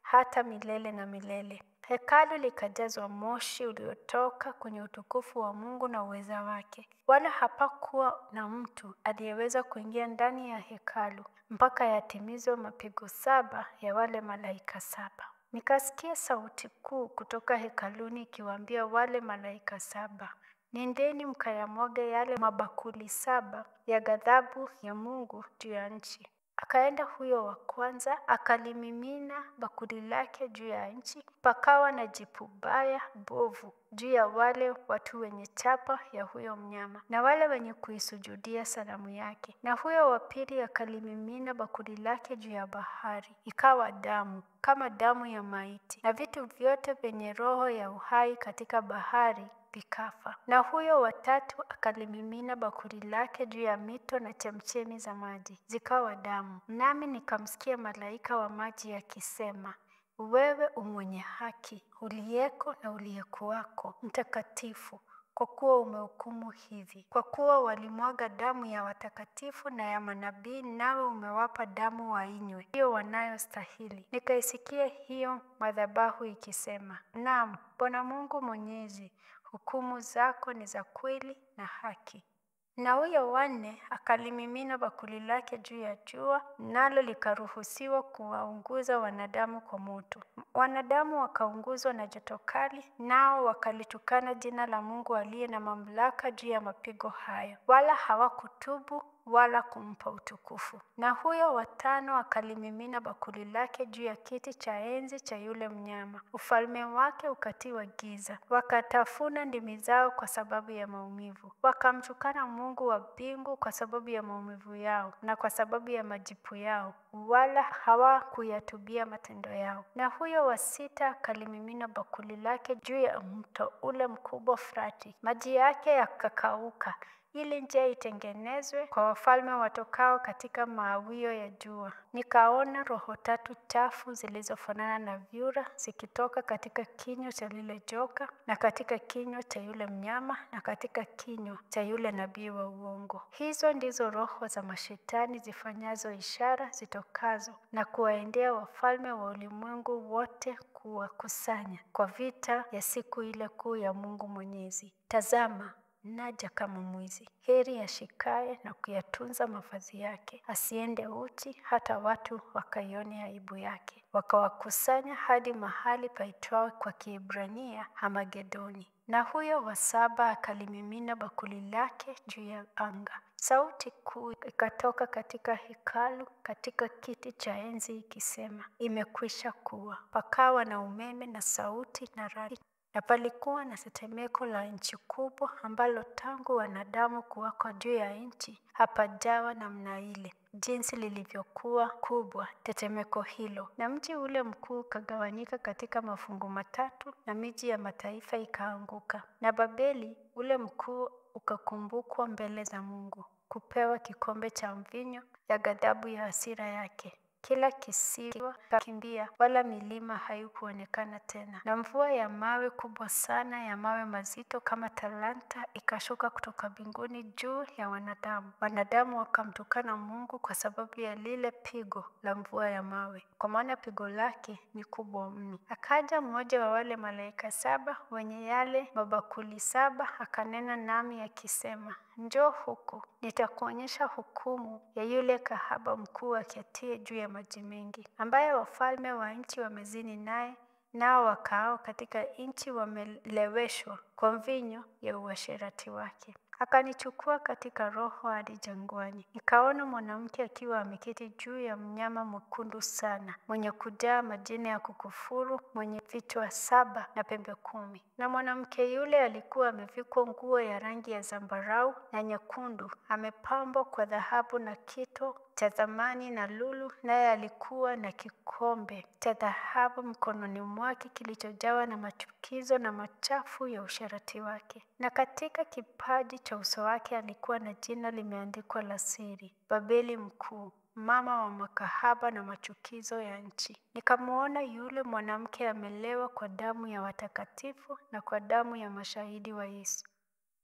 hata milele na milele. Hekalu likajazwa moshi uliotoka kwenye utukufu wa Mungu na uweza wake, wala hapakuwa na mtu aliyeweza kuingia ndani ya hekalu mpaka yatimizwe mapigo 7 ya wale malaika 7. Nikasikia sauti kuu kutoka hekaluni ikiwaambia wale malaika 7, Nendeni mkayamwage yale mabakuli 7 ya ghadhabu ya Mungu juu ya nchi. Akaenda huyo wa kwanza akalimimina bakuli lake juu ya nchi, pakawa na jipu baya bovu juu ya wale watu wenye chapa ya huyo mnyama na wale wenye kuisujudia sanamu yake. Na huyo wa pili akalimimina bakuli lake juu ya bahari, ikawa damu kama damu ya maiti, na vitu vyote vyenye roho ya uhai katika bahari vikafa. Na huyo wa tatu akalimimina bakuli lake juu ya mito na chemchemi za maji, zikawa damu. Nami nikamsikia malaika wa maji akisema, Wewe umwenye haki, uliyeko na uliyekuwako, mtakatifu, kwa kuwa umehukumu hivi. Kwa kuwa walimwaga damu ya watakatifu na ya manabii, nawe umewapa damu wainywe, hiyo wanayostahili. Nikaisikia hiyo madhabahu ikisema, Naam, Bwana Mungu Mwenyezi, Hukumu zako ni za kweli na haki. Na huyo wa nne akalimimina bakuli lake juu ya jua, nalo likaruhusiwa kuwaunguza wanadamu kwa moto. Wanadamu wakaunguzwa na joto kali, nao wakalitukana jina la Mungu aliye na mamlaka juu ya mapigo hayo, wala hawakutubu wala kumpa utukufu. Na huyo wa tano akalimimina bakuli lake juu ya kiti cha enzi cha yule mnyama, ufalme wake ukatiwa giza. Wakatafuna ndimi zao kwa sababu ya maumivu, wakamtukana Mungu wa mbingu kwa sababu ya maumivu yao na kwa sababu ya majipu yao, wala hawakuyatubia matendo yao. Na huyo wa sita akalimimina bakuli lake juu ya mto ule mkubwa Frati, maji yake yakakauka, ili njia itengenezwe kwa wafalme watokao katika mawio ya jua. Nikaona roho tatu chafu zilizofanana na vyura zikitoka katika kinywa cha lile joka na katika kinywa cha yule mnyama na katika kinywa cha yule nabii wa uongo. Hizo ndizo roho za mashetani zifanyazo ishara zitokazo na kuwaendea wafalme wa ulimwengu wote kuwakusanya kwa vita ya siku ile kuu ya Mungu Mwenyezi. Tazama, naja kama mwizi. Heri ashikaye na kuyatunza mavazi yake, asiende uchi, hata watu wakaione aibu yake. Wakawakusanya hadi mahali paitwao kwa Kiebrania Hamagedoni. Na huyo wa saba akalimimina bakuli lake juu ya anga. Sauti kuu ikatoka katika hekalu, katika kiti cha enzi ikisema, imekwisha kuwa. Pakawa na umeme na sauti na radi, na palikuwa na tetemeko la nchi kubwa, ambalo tangu wanadamu kuwako juu ya nchi hapajawa namna ile, jinsi lilivyokuwa kubwa tetemeko hilo. Na mji ule mkuu ukagawanyika katika mafungu matatu, na miji ya mataifa ikaanguka. Na Babeli ule mkuu ukakumbukwa mbele za Mungu, kupewa kikombe cha mvinyo ya ghadhabu ya hasira yake. Kila kisiwa kakimbia, wala milima haikuonekana tena. Na mvua ya mawe kubwa sana, ya mawe mazito kama talanta, ikashuka kutoka mbinguni juu ya wanadamu. Wanadamu wakamtukana Mungu kwa sababu ya lile pigo la mvua ya mawe, kwa maana pigo lake ni kubwa mno. Akaja mmoja wa wale malaika saba wenye yale mabakuli saba, akanena nami akisema, njoo huku, nitakuonyesha hukumu ya yule kahaba mkuu aketie juu ya maji mengi, ambaye wafalme wa nchi wamezini naye, nao wakaao katika nchi wameleweshwa kwa mvinyo ya uasherati wake. Akanichukua katika roho hadi jangwani, nikaona mwanamke akiwa ameketi juu ya mnyama mwekundu sana, mwenye kujaa majina ya kukufuru, mwenye vichwa saba na pembe 10. Na mwanamke yule alikuwa amevikwa nguo ya rangi ya zambarau na nyekundu, amepambwa kwa dhahabu na kito cha thamani na lulu, naye alikuwa na kikombe cha dhahabu mkononi mwake kilichojawa na machukizo na machafu ya usherati wake. Na katika kipaji cha uso wake alikuwa na jina limeandikwa la siri, Babeli Mkuu, mama wa makahaba na machukizo ya nchi. Nikamwona yule mwanamke amelewa kwa damu ya watakatifu na kwa damu ya mashahidi wa Yesu.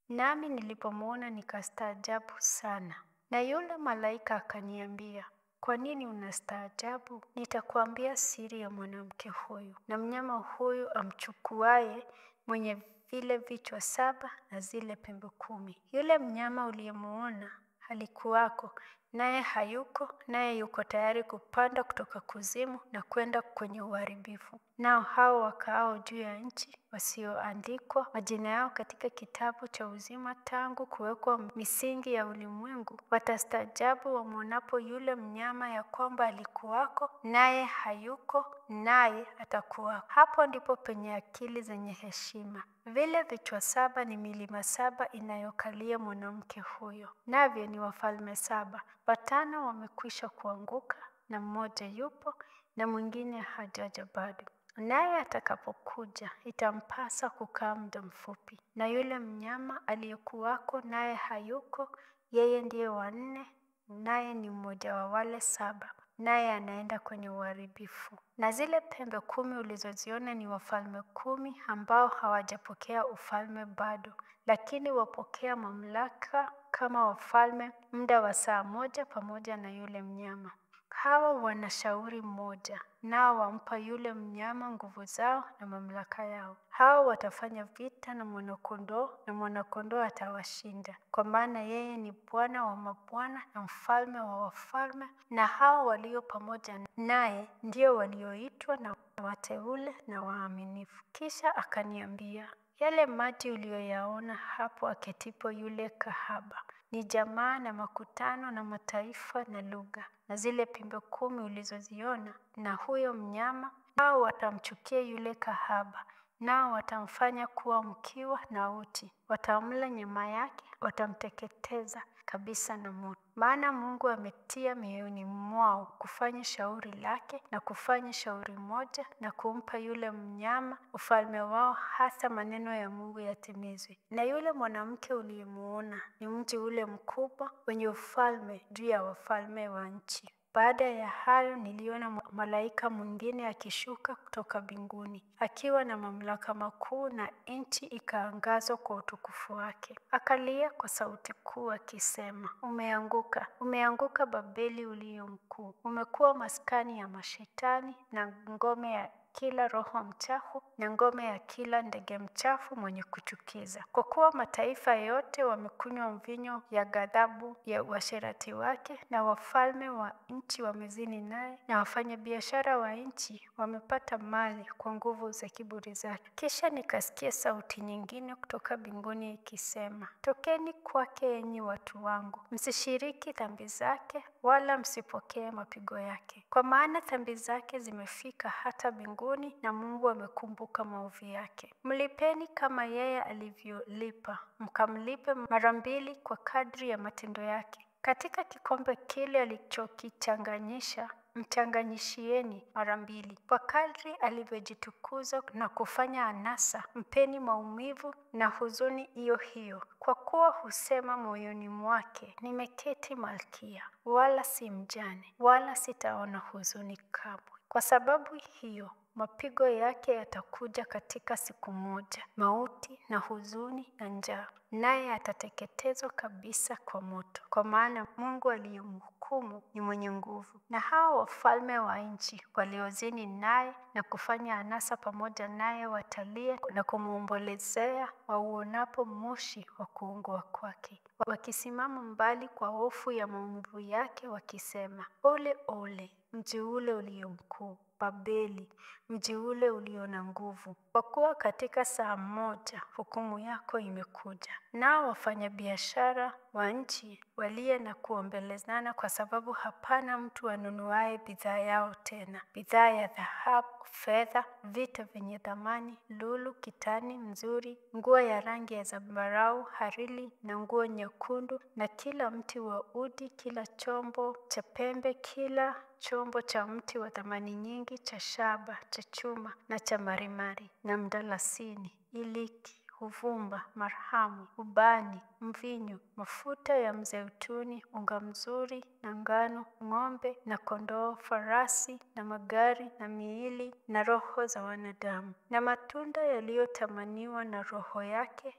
Nami nilipomwona nikastaajabu sana. Na yule malaika akaniambia, kwa nini unastaajabu? Nitakuambia siri ya mwanamke huyu na mnyama huyu amchukuaye, mwenye vile vichwa 7 na zile pembe 10. Yule mnyama uliyemuona alikuwako, naye hayuko, naye yuko tayari kupanda kutoka kuzimu na kwenda kwenye uharibifu. Nao hao wakaao juu ya nchi, wasioandikwa majina yao katika kitabu cha uzima tangu kuwekwa misingi ya ulimwengu, watastaajabu wamwonapo yule mnyama, ya kwamba alikuwako, naye hayuko, naye atakuwako. Hapo ndipo penye akili zenye heshima. Vile vichwa 7 ni milima 7 inayokalia mwanamke huyo, navyo ni wafalme 7. Watano wamekwisha kuanguka, na mmoja yupo, na mwingine hajaja bado. Naye atakapokuja itampasa kukaa muda mfupi. Na yule mnyama aliyekuwako, naye hayuko, yeye ndiye wa 4, naye ni mmoja wa wale 7, naye anaenda kwenye uharibifu. Na zile pembe 10 ulizoziona ni wafalme 10 ambao hawajapokea ufalme bado, lakini wapokea mamlaka kama wafalme muda wa saa moja pamoja na yule mnyama. Hawa wana shauri moja, nao wampa yule mnyama nguvu zao na mamlaka yao. Hawa watafanya vita na Mwana-Kondoo, na Mwana-Kondoo atawashinda, kwa maana yeye ni Bwana wa mabwana na Mfalme wa wafalme, na hao walio pamoja naye ndio walioitwa na wateule na waaminifu. Kisha akaniambia, yale maji uliyoyaona hapo aketipo yule kahaba ni jamaa na makutano na mataifa na lugha, na zile pembe 10 ulizoziona na huyo mnyama, hao watamchukia yule kahaba, nao watamfanya kuwa mkiwa na uchi, watamla nyama yake, watamteketeza kabisa na moto. Maana Mungu ametia mioyoni mwao kufanya shauri lake na kufanya shauri moja na kumpa yule mnyama ufalme wao, hasa maneno ya Mungu yatimizwe. Na yule mwanamke uliyemuona ni mji ule mkubwa wenye ufalme juu ya wafalme wa nchi. Baada ya hayo niliona malaika mwingine akishuka kutoka mbinguni, akiwa na mamlaka makuu, na nchi ikaangazwa kwa utukufu wake. Akalia kwa sauti kuu akisema, umeanguka, umeanguka Babeli ulio mkuu, umekuwa maskani ya mashetani na ngome ya kila roho mchafu na ngome ya kila ndege mchafu mwenye kuchukiza. Kwa kuwa mataifa yote wamekunywa mvinyo ya ghadhabu ya uasherati wake, na wafalme wa nchi wamezini naye, na wafanyabiashara wa nchi wamepata mali kwa nguvu za kiburi zake. Kisha nikasikia sauti nyingine kutoka mbinguni ikisema, tokeni kwake, enyi watu wangu, msishiriki dhambi zake, wala msipokee mapigo yake, kwa maana dhambi zake zimefika hata mbinguni, na Mungu amekumbuka maovu yake. Mlipeni kama yeye alivyolipa, mkamlipe mara mbili kwa kadri ya matendo yake. Katika kikombe kile alichokichanganyisha mchanganyishieni mara mbili. Kwa kadri alivyojitukuza na kufanya anasa, mpeni maumivu na huzuni hiyo hiyo. Kwa kuwa husema moyoni mwake, nimeketi malkia, wala si mjane, wala sitaona huzuni kamwe. Kwa sababu hiyo mapigo yake yatakuja katika siku moja, mauti na huzuni na njaa, naye atateketezwa kabisa kwa moto, kwa maana Mungu aliyemhukumu ni mwenye nguvu. Na hao wafalme wa nchi waliozini naye na kufanya anasa pamoja naye watalia na kumwombolezea wauonapo moshi wa kuungua kwake, wakisimama mbali kwa hofu ya maumivu yake, wakisema, ole ole mji ule ulio mkuu, Babeli, mji ule ulio na nguvu, kwa kuwa katika saa moja hukumu yako imekuja. Nao wafanyabiashara wa nchi walia na kuombelezana, kwa sababu hapana mtu anunuaye bidhaa yao tena, bidhaa ya dhahabu, fedha, vito vyenye thamani, lulu, kitani mzuri, nguo ya rangi ya zambarau, hariri na nguo nyekundu, na kila mti wa udi, kila chombo cha pembe, kila chombo cha mti wa thamani nyingi, cha shaba, cha chuma na cha marimari, na mdalasini, iliki, uvumba, marhamu, ubani, mvinyo, mafuta ya mzeituni, unga mzuri na ngano, ng'ombe na kondoo, farasi na magari na miili na roho za wanadamu. Na matunda yaliyotamaniwa na roho yake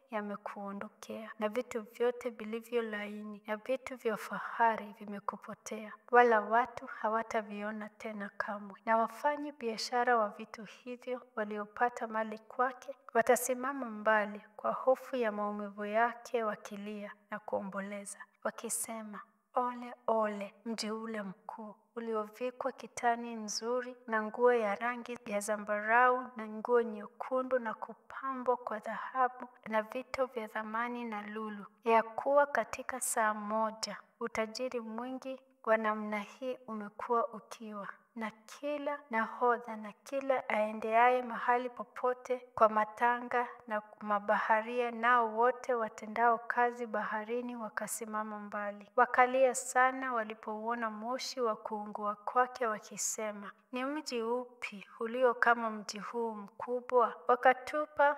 yamekuondokea, na vitu vyote vilivyo laini na vitu vya fahari vimekupotea, wala watu hawataviona tena kamwe. Na wafanyi biashara wa vitu hivyo waliopata mali kwake watasimama mbali kwa hofu ya maumivu yake, wakilia na kuomboleza, wakisema, ole ole mji ule mkuu uliovikwa kitani nzuri na nguo ya rangi ya zambarau na nguo nyekundu na kupambwa kwa dhahabu na vito vya thamani na lulu, ya kuwa katika saa moja utajiri mwingi wa namna hii umekuwa ukiwa. Na kila nahodha na kila aendeaye mahali popote kwa matanga na mabaharia, nao wote watendao kazi baharini wakasimama mbali, wakalia sana walipouona moshi wa kuungua kwake, wakisema, ni mji upi ulio kama mji huu mkubwa? Wakatupa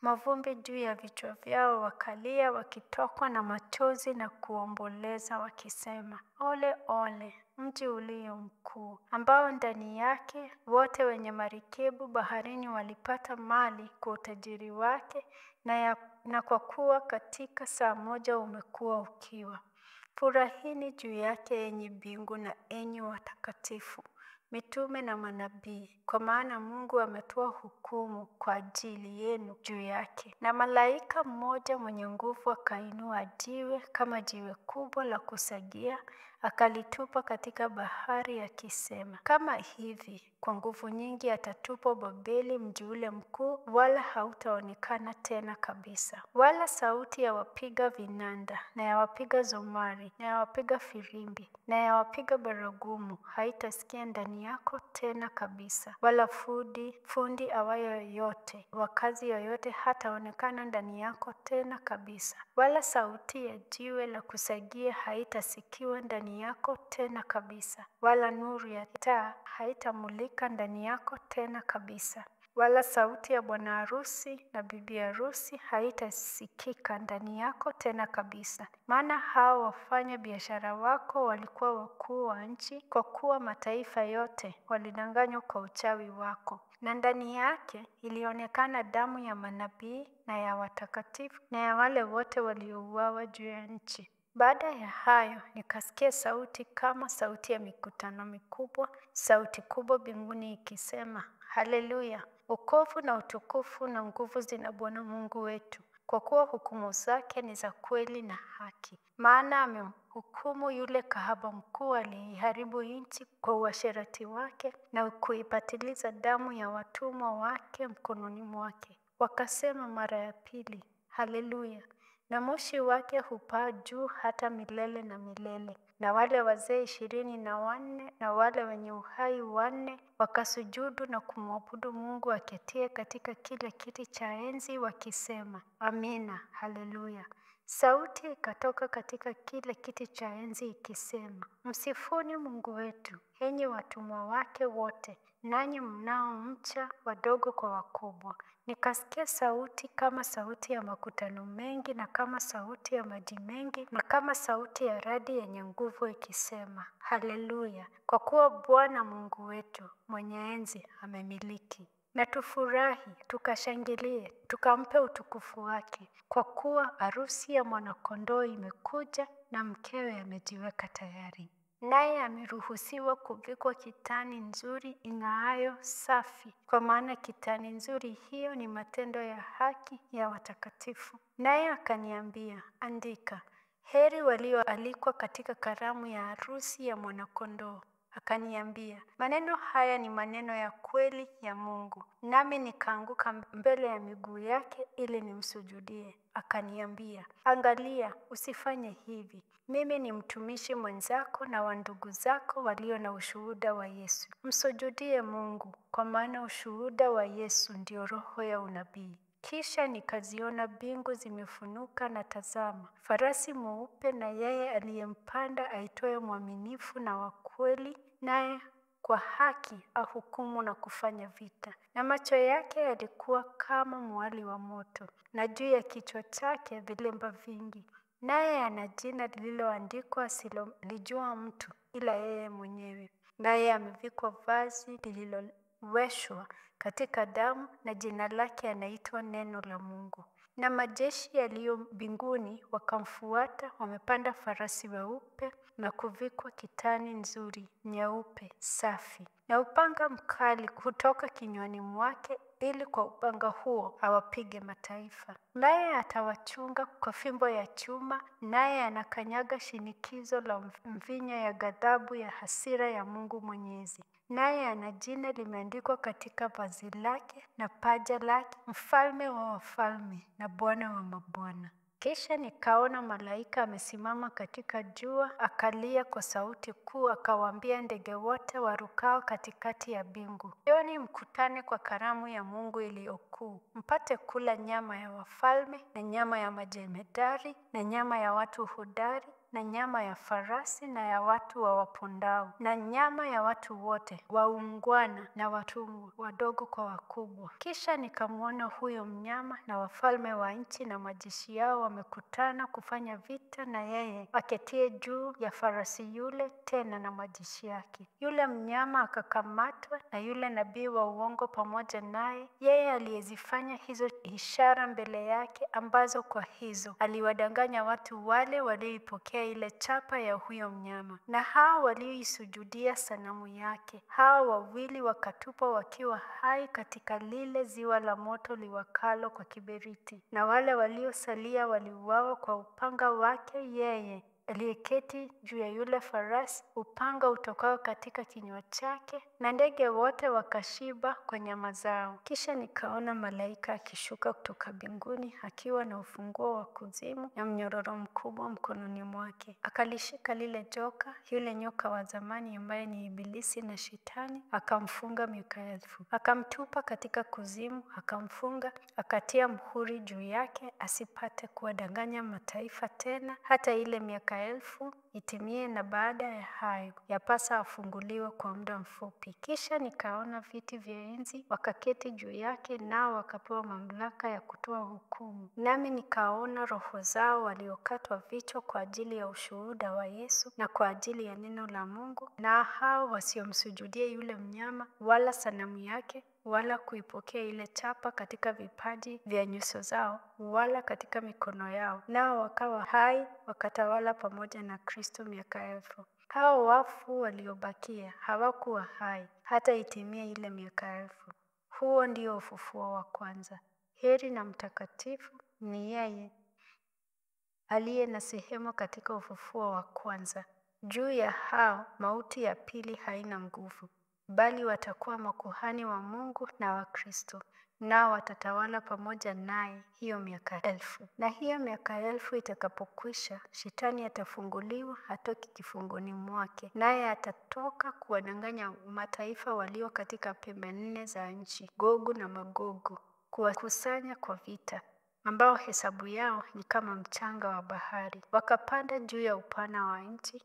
mavumbi juu ya vichwa vyao, wakalia wakitokwa na machozi na kuomboleza, wakisema, ole ole mji ulio mkuu, ambao ndani yake wote wenye marikebu baharini walipata mali kwa utajiri wake, na kwa kuwa katika saa moja umekuwa ukiwa. Furahini juu yake, enyi mbingu na enyi watakatifu, mitume na manabii, kwa maana Mungu ametoa hukumu kwa ajili yenu juu yake. Na malaika mmoja mwenye nguvu akainua jiwe kama jiwe kubwa la kusagia, akalitupa katika bahari, akisema, kama hivi kwa nguvu nyingi atatupwa Babeli, mji ule mkuu, wala hautaonekana tena kabisa. Wala sauti ya wapiga vinanda na ya wapiga zomari na ya wapiga firimbi na ya wapiga baragumu haitasikia ndani yako tena kabisa, wala fundi awayo yote wa kazi yoyote hataonekana ndani yako tena kabisa, wala sauti ya jiwe la kusagia haitasikiwa ndani yako tena kabisa, wala nuru ya taa haitamulika ndani yako tena kabisa, wala sauti ya bwana harusi na bibi harusi haitasikika ndani yako tena kabisa. Maana hao wafanya biashara wako walikuwa wakuu wa nchi, kwa kuwa mataifa yote walidanganywa kwa uchawi wako. Na ndani yake ilionekana damu ya manabii na ya watakatifu na ya wale wote waliouawa juu ya nchi. Baada ya hayo nikasikia sauti kama sauti ya mikutano mikubwa, sauti kubwa mbinguni ikisema, Haleluya! Wokovu na utukufu na nguvu zina Bwana Mungu wetu, kwa kuwa hukumu zake ni za kweli na haki. Maana amemhukumu yule kahaba mkuu aliyeiharibu nchi kwa uasherati wake, na kuipatiliza damu ya watumwa wake mkononi mwake. Wakasema mara ya pili, Haleluya! Na moshi wake hupaa juu hata milele na milele. Na wale wazee 24 na wale wenye uhai 4 wakasujudu na kumwabudu Mungu aketie katika kile kiti cha enzi, wakisema, Amina, Haleluya. Sauti ikatoka katika kile kiti cha enzi ikisema, Msifuni Mungu wetu, enyi watumwa wake wote, nanyi mnaomcha, wadogo kwa wakubwa. Nikasikia sauti kama sauti ya makutano mengi, na kama sauti ya maji mengi, na kama sauti ya radi yenye nguvu ikisema, Haleluya! Kwa kuwa Bwana Mungu wetu mwenye enzi amemiliki. Na tufurahi, tukashangilie, tukampe utukufu wake, kwa kuwa harusi ya Mwana-Kondoo imekuja, na mkewe amejiweka tayari. Naye ameruhusiwa kuvikwa kitani nzuri ing'aayo safi, kwa maana kitani nzuri hiyo ni matendo ya haki ya watakatifu. Naye akaniambia, Andika, heri walioalikwa katika karamu ya harusi ya Mwana-Kondoo. Akaniambia, maneno haya ni maneno ya kweli ya Mungu. Nami nikaanguka mbele ya miguu yake ili nimsujudie. Akaniambia, Angalia, usifanye hivi. Mimi ni mtumishi mwenzako na wa ndugu zako walio na ushuhuda wa Yesu. Msujudie Mungu, kwa maana ushuhuda wa Yesu ndio roho ya unabii. Kisha nikaziona mbingu zimefunuka, na tazama, farasi mweupe, na yeye aliyempanda aitwaye Mwaminifu na wa Kweli, naye kwa haki ahukumu na kufanya vita. Na macho yake yalikuwa kama mwali wa moto, na juu ya kichwa chake vilemba vingi. Naye ana jina lililoandikwa asilolijua mtu ila yeye mwenyewe. Naye amevikwa vazi lililoweshwa katika damu, na jina lake anaitwa Neno la Mungu. Na majeshi yaliyo mbinguni wakamfuata, wamepanda farasi weupe na kuvikwa kitani nzuri nyeupe safi, na upanga mkali hutoka kinywani mwake, ili kwa upanga huo awapige mataifa. Naye atawachunga kwa fimbo ya chuma, naye anakanyaga shinikizo la mvinyo ya ghadhabu ya hasira ya Mungu Mwenyezi. Naye ana jina limeandikwa katika vazi lake na paja lake, Mfalme wa wafalme na Bwana wa mabwana. Kisha nikaona malaika amesimama katika jua, akalia kwa sauti kuu, akawaambia ndege wote warukao katikati ya mbingu, Njooni mkutane kwa karamu ya Mungu iliyokuu, mpate kula nyama ya wafalme na nyama ya majemadari na nyama ya watu hodari na nyama ya farasi na ya watu wa wapondao na nyama ya watu wote, waungwana na watumwa, wadogo kwa wakubwa. Kisha nikamwona huyo mnyama na wafalme wa nchi na majeshi yao wamekutana kufanya vita na yeye aketie juu ya farasi yule, tena na majeshi yake. Yule mnyama akakamatwa na yule nabii wa uongo pamoja naye, yeye aliyezifanya hizo ishara mbele yake, ambazo kwa hizo aliwadanganya watu wale walioipokea kuipokea ile chapa ya huyo mnyama, na hao walioisujudia sanamu yake. Hao wawili wakatupwa wakiwa hai katika lile ziwa la moto liwakalo kwa kiberiti, na wale waliosalia waliuawa kwa upanga wake yeye aliyeketi juu ya yule farasi, upanga utokao katika kinywa chake, na ndege wote wakashiba kwa nyama zao. Kisha nikaona malaika akishuka kutoka mbinguni akiwa na ufunguo wa kuzimu na mnyororo mkubwa mkononi mwake. Akalishika lile joka, yule nyoka wa zamani ambaye ni Ibilisi na Shetani, akamfunga miaka 1000. Akamtupa katika kuzimu, akamfunga, akatia muhuri juu yake, asipate kuwadanganya mataifa tena, hata ile miaka 1000 itimie, na baada ya hayo yapasa afunguliwe kwa muda mfupi. Kisha nikaona viti vya enzi, wakaketi juu yake, nao wakapewa mamlaka ya kutoa hukumu. Nami nikaona roho zao waliokatwa vichwa kwa ajili ya ushuhuda wa Yesu na kwa ajili ya neno la Mungu, na hao wasiomsujudia yule mnyama wala sanamu yake, wala kuipokea ile chapa katika vipaji vya nyuso zao wala katika mikono yao, nao wakawa hai wakatawala pamoja na Kristo miaka 1000. Hao wafu waliobakia hawakuwa hai hata itimie ile miaka 1000. Huo ndio ufufuo wa kwanza. Heri na mtakatifu ni yeye aliye na sehemu katika ufufuo wa kwanza. Juu ya hao mauti ya pili haina nguvu, bali watakuwa makuhani wa Mungu na wa Kristo, nao watatawala pamoja naye hiyo miaka 1000. Na hiyo miaka 1000 itakapokwisha, Shetani atafunguliwa atoke kifungoni mwake, naye atatoka kuwadanganya mataifa walio katika pembe nne za nchi, Gogu na Magogu, kuwakusanya kwa vita, ambao hesabu yao ni kama mchanga wa bahari. Wakapanda juu ya upana wa nchi,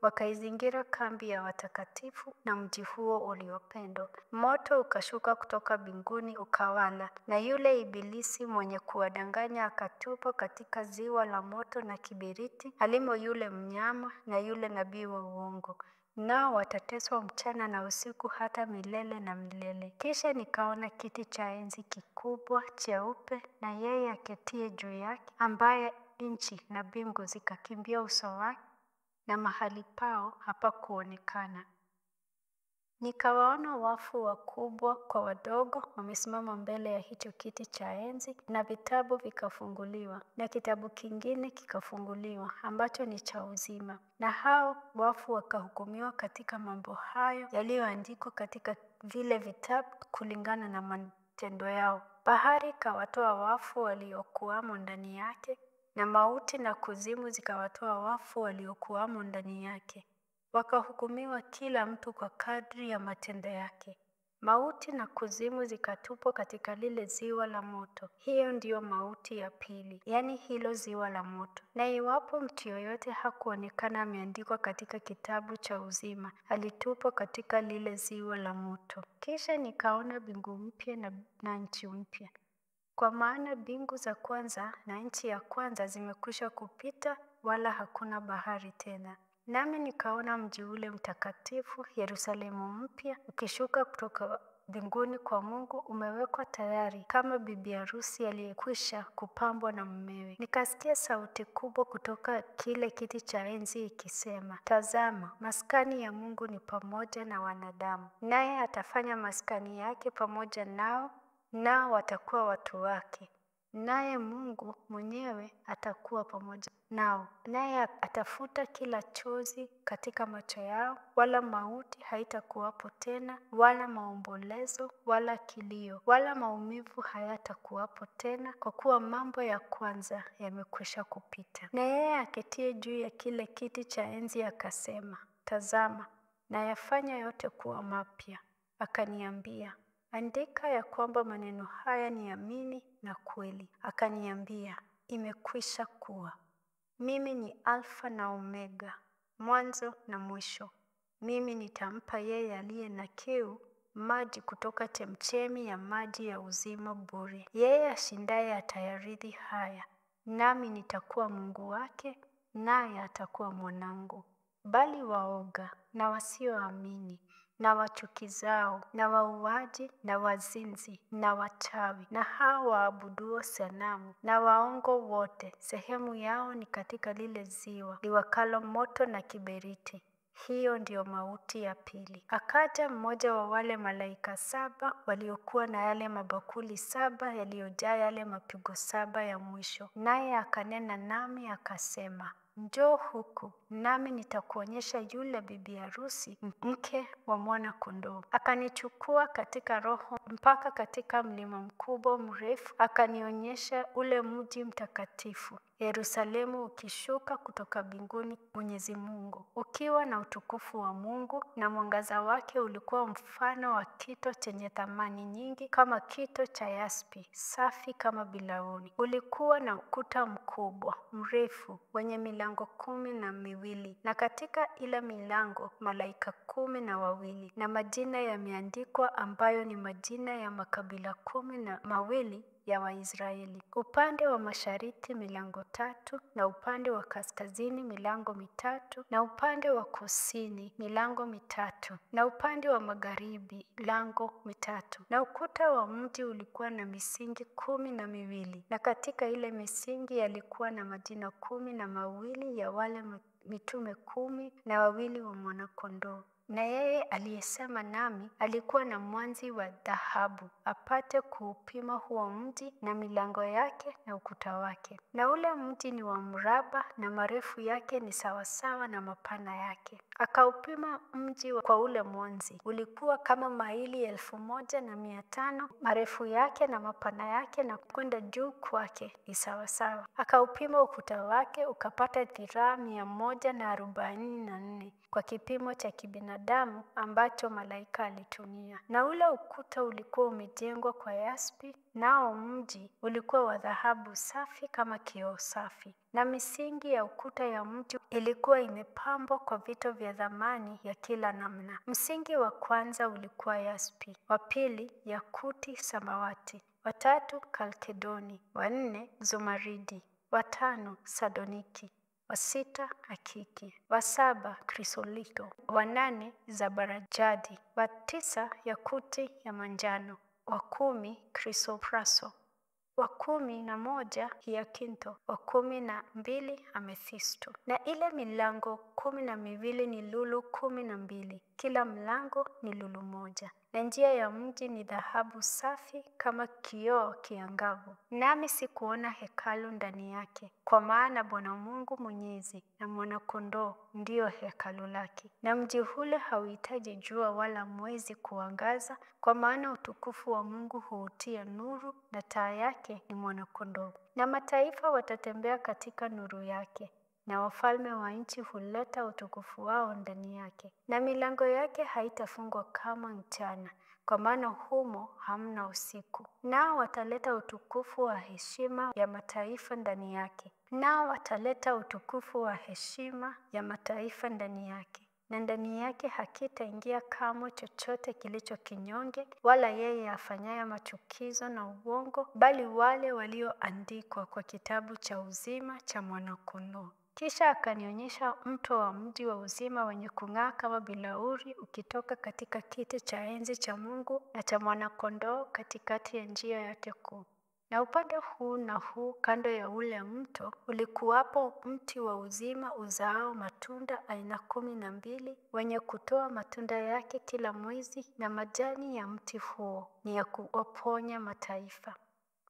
wakaizingira kambi ya watakatifu na mji huo uliopendwa. Moto ukashuka kutoka mbinguni ukawala, na yule Ibilisi mwenye kuwadanganya akatupwa katika ziwa la moto na kiberiti, alimo yule mnyama na yule nabii wa uongo. Nao watateswa mchana na usiku hata milele na milele. Kisha nikaona kiti cha enzi kikubwa cheupe na yeye aketie juu yake, ambaye nchi na mbingu zikakimbia uso wake, na mahali pao hapakuonekana. Nikawaona wafu wakubwa kwa wadogo wamesimama mbele ya hicho kiti cha enzi, na vitabu vikafunguliwa, na kitabu kingine kikafunguliwa ambacho ni cha uzima. Na hao wafu wakahukumiwa katika mambo hayo yaliyoandikwa katika vile vitabu kulingana na matendo yao. Bahari ikawatoa wafu waliokuwamo ndani yake, na mauti na kuzimu zikawatoa wafu waliokuwamo ndani yake. Wakahukumiwa kila mtu kwa kadri ya matendo yake. Mauti na kuzimu zikatupwa katika lile ziwa la moto. Hiyo ndiyo mauti ya pili, yaani hilo ziwa la moto. Na iwapo mtu yoyote hakuonekana ameandikwa katika kitabu cha uzima, alitupwa katika lile ziwa la moto. Kisha nikaona mbingu mpya na nchi mpya, kwa maana mbingu za kwanza na nchi ya kwanza zimekwisha kupita, wala hakuna bahari tena. Nami nikaona mji ule mtakatifu Yerusalemu mpya ukishuka kutoka mbinguni kwa Mungu, umewekwa tayari kama bibi harusi aliyekwisha kupambwa na mumewe. Nikasikia sauti kubwa kutoka kile kiti cha enzi ikisema, Tazama, maskani ya Mungu ni pamoja na wanadamu, naye atafanya maskani yake pamoja nao, nao watakuwa watu wake, naye Mungu mwenyewe atakuwa pamoja nao, naye atafuta kila chozi katika macho yao, wala mauti haitakuwapo tena, wala maombolezo, wala kilio, wala maumivu hayatakuwapo tena, kwa kuwa mambo ya kwanza yamekwisha kupita. Na yeye aketie juu ya kile kiti cha enzi akasema, Tazama, nayafanya yote kuwa mapya. Akaniambia, Andika ya kwamba maneno haya ni amini na kweli. Akaniambia, imekwisha kuwa. Mimi ni Alfa na Omega, mwanzo na mwisho. Mimi nitampa yeye aliye na kiu maji kutoka chemchemi ya maji ya uzima bure. Yeye ashindaye atayarithi haya, nami nitakuwa Mungu wake, naye atakuwa mwanangu. Bali waoga na wasioamini na wachukizao, na wauaji, na wazinzi, na wachawi, na hao waabuduo sanamu, na waongo wote, sehemu yao ni katika lile ziwa liwakalo moto na kiberiti. Hiyo ndiyo mauti ya pili. Akaja mmoja wa wale malaika saba waliokuwa na yale mabakuli saba yaliyojaa yale mapigo saba ya mwisho, naye akanena nami akasema, Njoo huku, nami nitakuonyesha yule bibi harusi, mke wa Mwana-Kondoo. Akanichukua katika Roho mpaka katika mlima mkubwa mrefu, akanionyesha ule mji mtakatifu Yerusalemu, ukishuka kutoka mbinguni Mwenyezi Mungu, ukiwa na utukufu wa Mungu, na mwangaza wake ulikuwa mfano wa kito chenye thamani nyingi, kama kito cha yaspi safi kama bilauri. Ulikuwa na ukuta mkubwa mrefu wenye milango 12, na katika ile milango malaika 12, na majina yameandikwa, ambayo ni majina ya makabila 12 ya Waisraeli. Upande wa mashariki milango 3, na upande wa kaskazini milango 3, na upande wa kusini milango 3, na upande wa magharibi milango 3. Na ukuta wa mji ulikuwa na misingi 12, na katika ile misingi yalikuwa na majina 12 ya wale mitume 12 wa Mwana-Kondoo. Na yeye aliyesema nami alikuwa na mwanzi wa dhahabu, apate kuupima huo mji na milango yake na ukuta wake. Na ule mji ni wa mraba, na marefu yake ni sawasawa na mapana yake. Akaupima mji kwa ule mwanzi, ulikuwa kama maili 1500 marefu yake na mapana yake, na kwenda juu kwake ni sawasawa. Akaupima ukuta wake ukapata dhiraa 144 kwa kipimo cha kibinadamu ambacho malaika alitumia. Na ule ukuta ulikuwa umejengwa kwa yaspi, nao mji ulikuwa wa dhahabu safi kama kioo safi. Na misingi ya ukuta ya mji ilikuwa imepambwa kwa vito vya thamani ya kila namna. Msingi wa kwanza ulikuwa yaspi, wa pili yakuti samawati, wa tatu kalkedoni, wa nne zumaridi, wa tano sadoniki, wa sita akiki, wa saba krisolito, wa nane zabarajadi, wa tisa yakuti ya manjano, wa 10 krisopraso, wa 11 hiakinto, wa 12 amethisto. Na ile milango 12 ni lulu 12, kila mlango ni lulu moja. Na njia ya mji ni dhahabu safi kama kioo kiangavu. Nami sikuona hekalu ndani yake, kwa maana Bwana Mungu Mwenyezi na Mwana-Kondoo ndiyo hekalu lake. Na mji ule hauhitaji jua wala mwezi kuangaza, kwa maana utukufu wa Mungu huutia nuru, na taa yake ni Mwana-Kondoo. Na mataifa watatembea katika nuru yake, na wafalme wa nchi huleta utukufu wao ndani yake. Na milango yake haitafungwa kama mchana, kwa maana humo hamna usiku. Nao wataleta utukufu wa heshima ya mataifa ndani yake. Nao wataleta utukufu wa heshima ya mataifa ndani yake. Na ndani yake hakitaingia kamwe chochote kilicho kinyonge, wala yeye afanyaye machukizo na uongo, bali wale walioandikwa kwa kitabu cha uzima cha Mwana-Kondoo. Kisha akanionyesha mto wa mji wa uzima wenye kung'aa kama bilauri, ukitoka katika kiti cha enzi cha Mungu na cha Mwana-Kondoo, katikati ya njia yake kuu. Na upande huu na huu kando ya ule mto ulikuwapo mti wa uzima uzaao matunda aina 12, wenye kutoa matunda yake kila mwezi, na majani ya mti huo ni ya kuwaponya mataifa.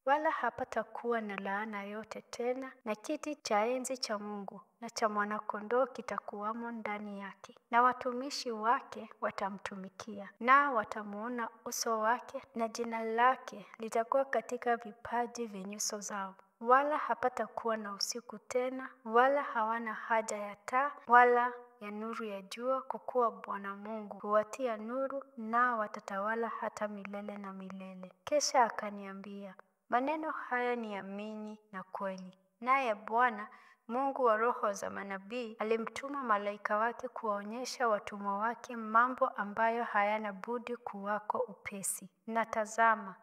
Wala hapatakuwa na laana yote tena, na kiti cha enzi cha Mungu na cha Mwana-Kondoo kitakuwamo ndani yake, na watumishi wake watamtumikia, nao watamuona uso wake, na jina lake litakuwa katika vipaji vya nyuso zao. Wala hapatakuwa na usiku tena, wala hawana haja ya taa wala ya nuru ya jua, kwa kuwa Bwana Mungu huwatia nuru, nao watatawala hata milele na milele. Kisha akaniambia, maneno haya ni amini na kweli. Naye Bwana Mungu wa roho za manabii alimtuma malaika wake kuwaonyesha watumwa wake mambo ambayo hayana budi kuwako upesi. Na tazama,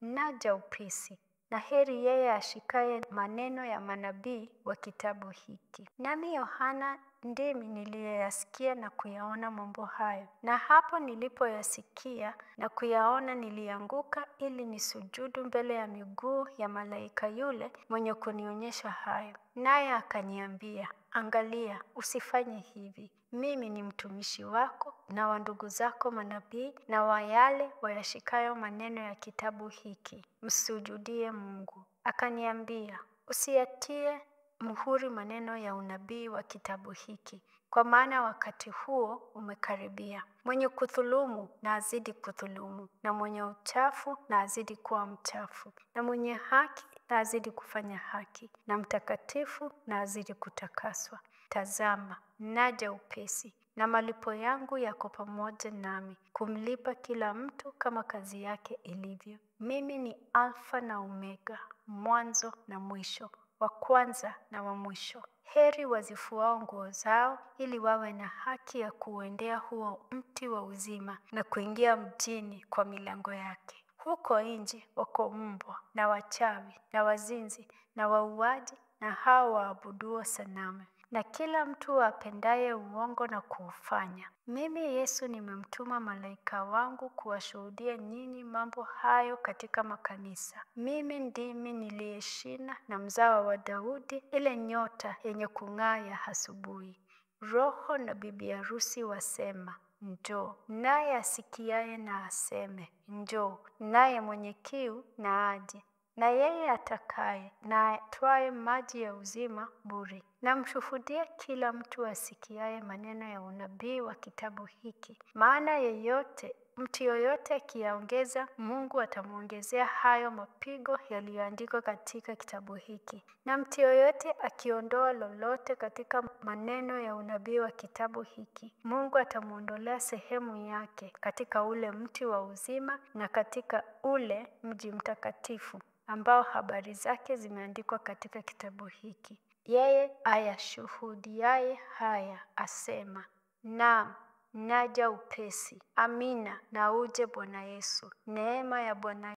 naja upesi, na heri yeye ashikaye maneno ya manabii wa kitabu hiki. Nami Yohana ndimi niliyeyasikia na kuyaona mambo hayo. Na hapo nilipoyasikia na kuyaona, nilianguka ili nisujudu mbele ya miguu ya malaika yule mwenye kunionyesha hayo. Naye akaniambia, angalia, usifanye hivi. Mimi ni mtumishi wako na wa ndugu zako manabii na wa yale wayashikayo maneno ya kitabu hiki. Msujudie Mungu. Akaniambia, usiyatie muhuri maneno ya unabii wa kitabu hiki, kwa maana wakati huo umekaribia. Mwenye kudhulumu na azidi kudhulumu, na mwenye uchafu na azidi kuwa mchafu, na mwenye haki na azidi kufanya haki, na mtakatifu na azidi kutakaswa. Tazama, naja upesi, na malipo yangu yako pamoja nami, kumlipa kila mtu kama kazi yake ilivyo. Mimi ni Alfa na Omega, mwanzo na mwisho, wa kwanza na wa mwisho. Heri wazifuao nguo zao, ili wawe na haki ya kuuendea huo mti wa uzima na kuingia mjini kwa milango yake. Huko nje wako mbwa na wachawi na wazinzi na wauaji na hao waabuduo sanamu na kila mtu apendaye uongo na kuufanya. Mimi Yesu nimemtuma malaika wangu kuwashuhudia nyinyi mambo hayo katika makanisa. Mimi ndimi niliye shina na mzawa wa Daudi, ile nyota yenye kung'aa ya asubuhi. Roho na bibi harusi wasema, njoo. Naye asikiaye na aseme, njoo. Naye mwenye kiu na aje, na yeye atakaye na atwae maji ya uzima bure. Namshuhudia kila mtu asikiaye maneno ya unabii wa kitabu hiki, maana yeyote mtu yoyote akiyaongeza, Mungu atamwongezea hayo mapigo yaliyoandikwa katika kitabu hiki. Na mtu yoyote akiondoa lolote katika maneno ya unabii wa kitabu hiki, Mungu atamwondolea sehemu yake katika ule mti wa uzima na katika ule mji mtakatifu ambao habari zake zimeandikwa katika kitabu hiki. Yeye ayashuhudiaye haya asema, naam, naja upesi. Amina, na uje Bwana Yesu. Neema ya Bwana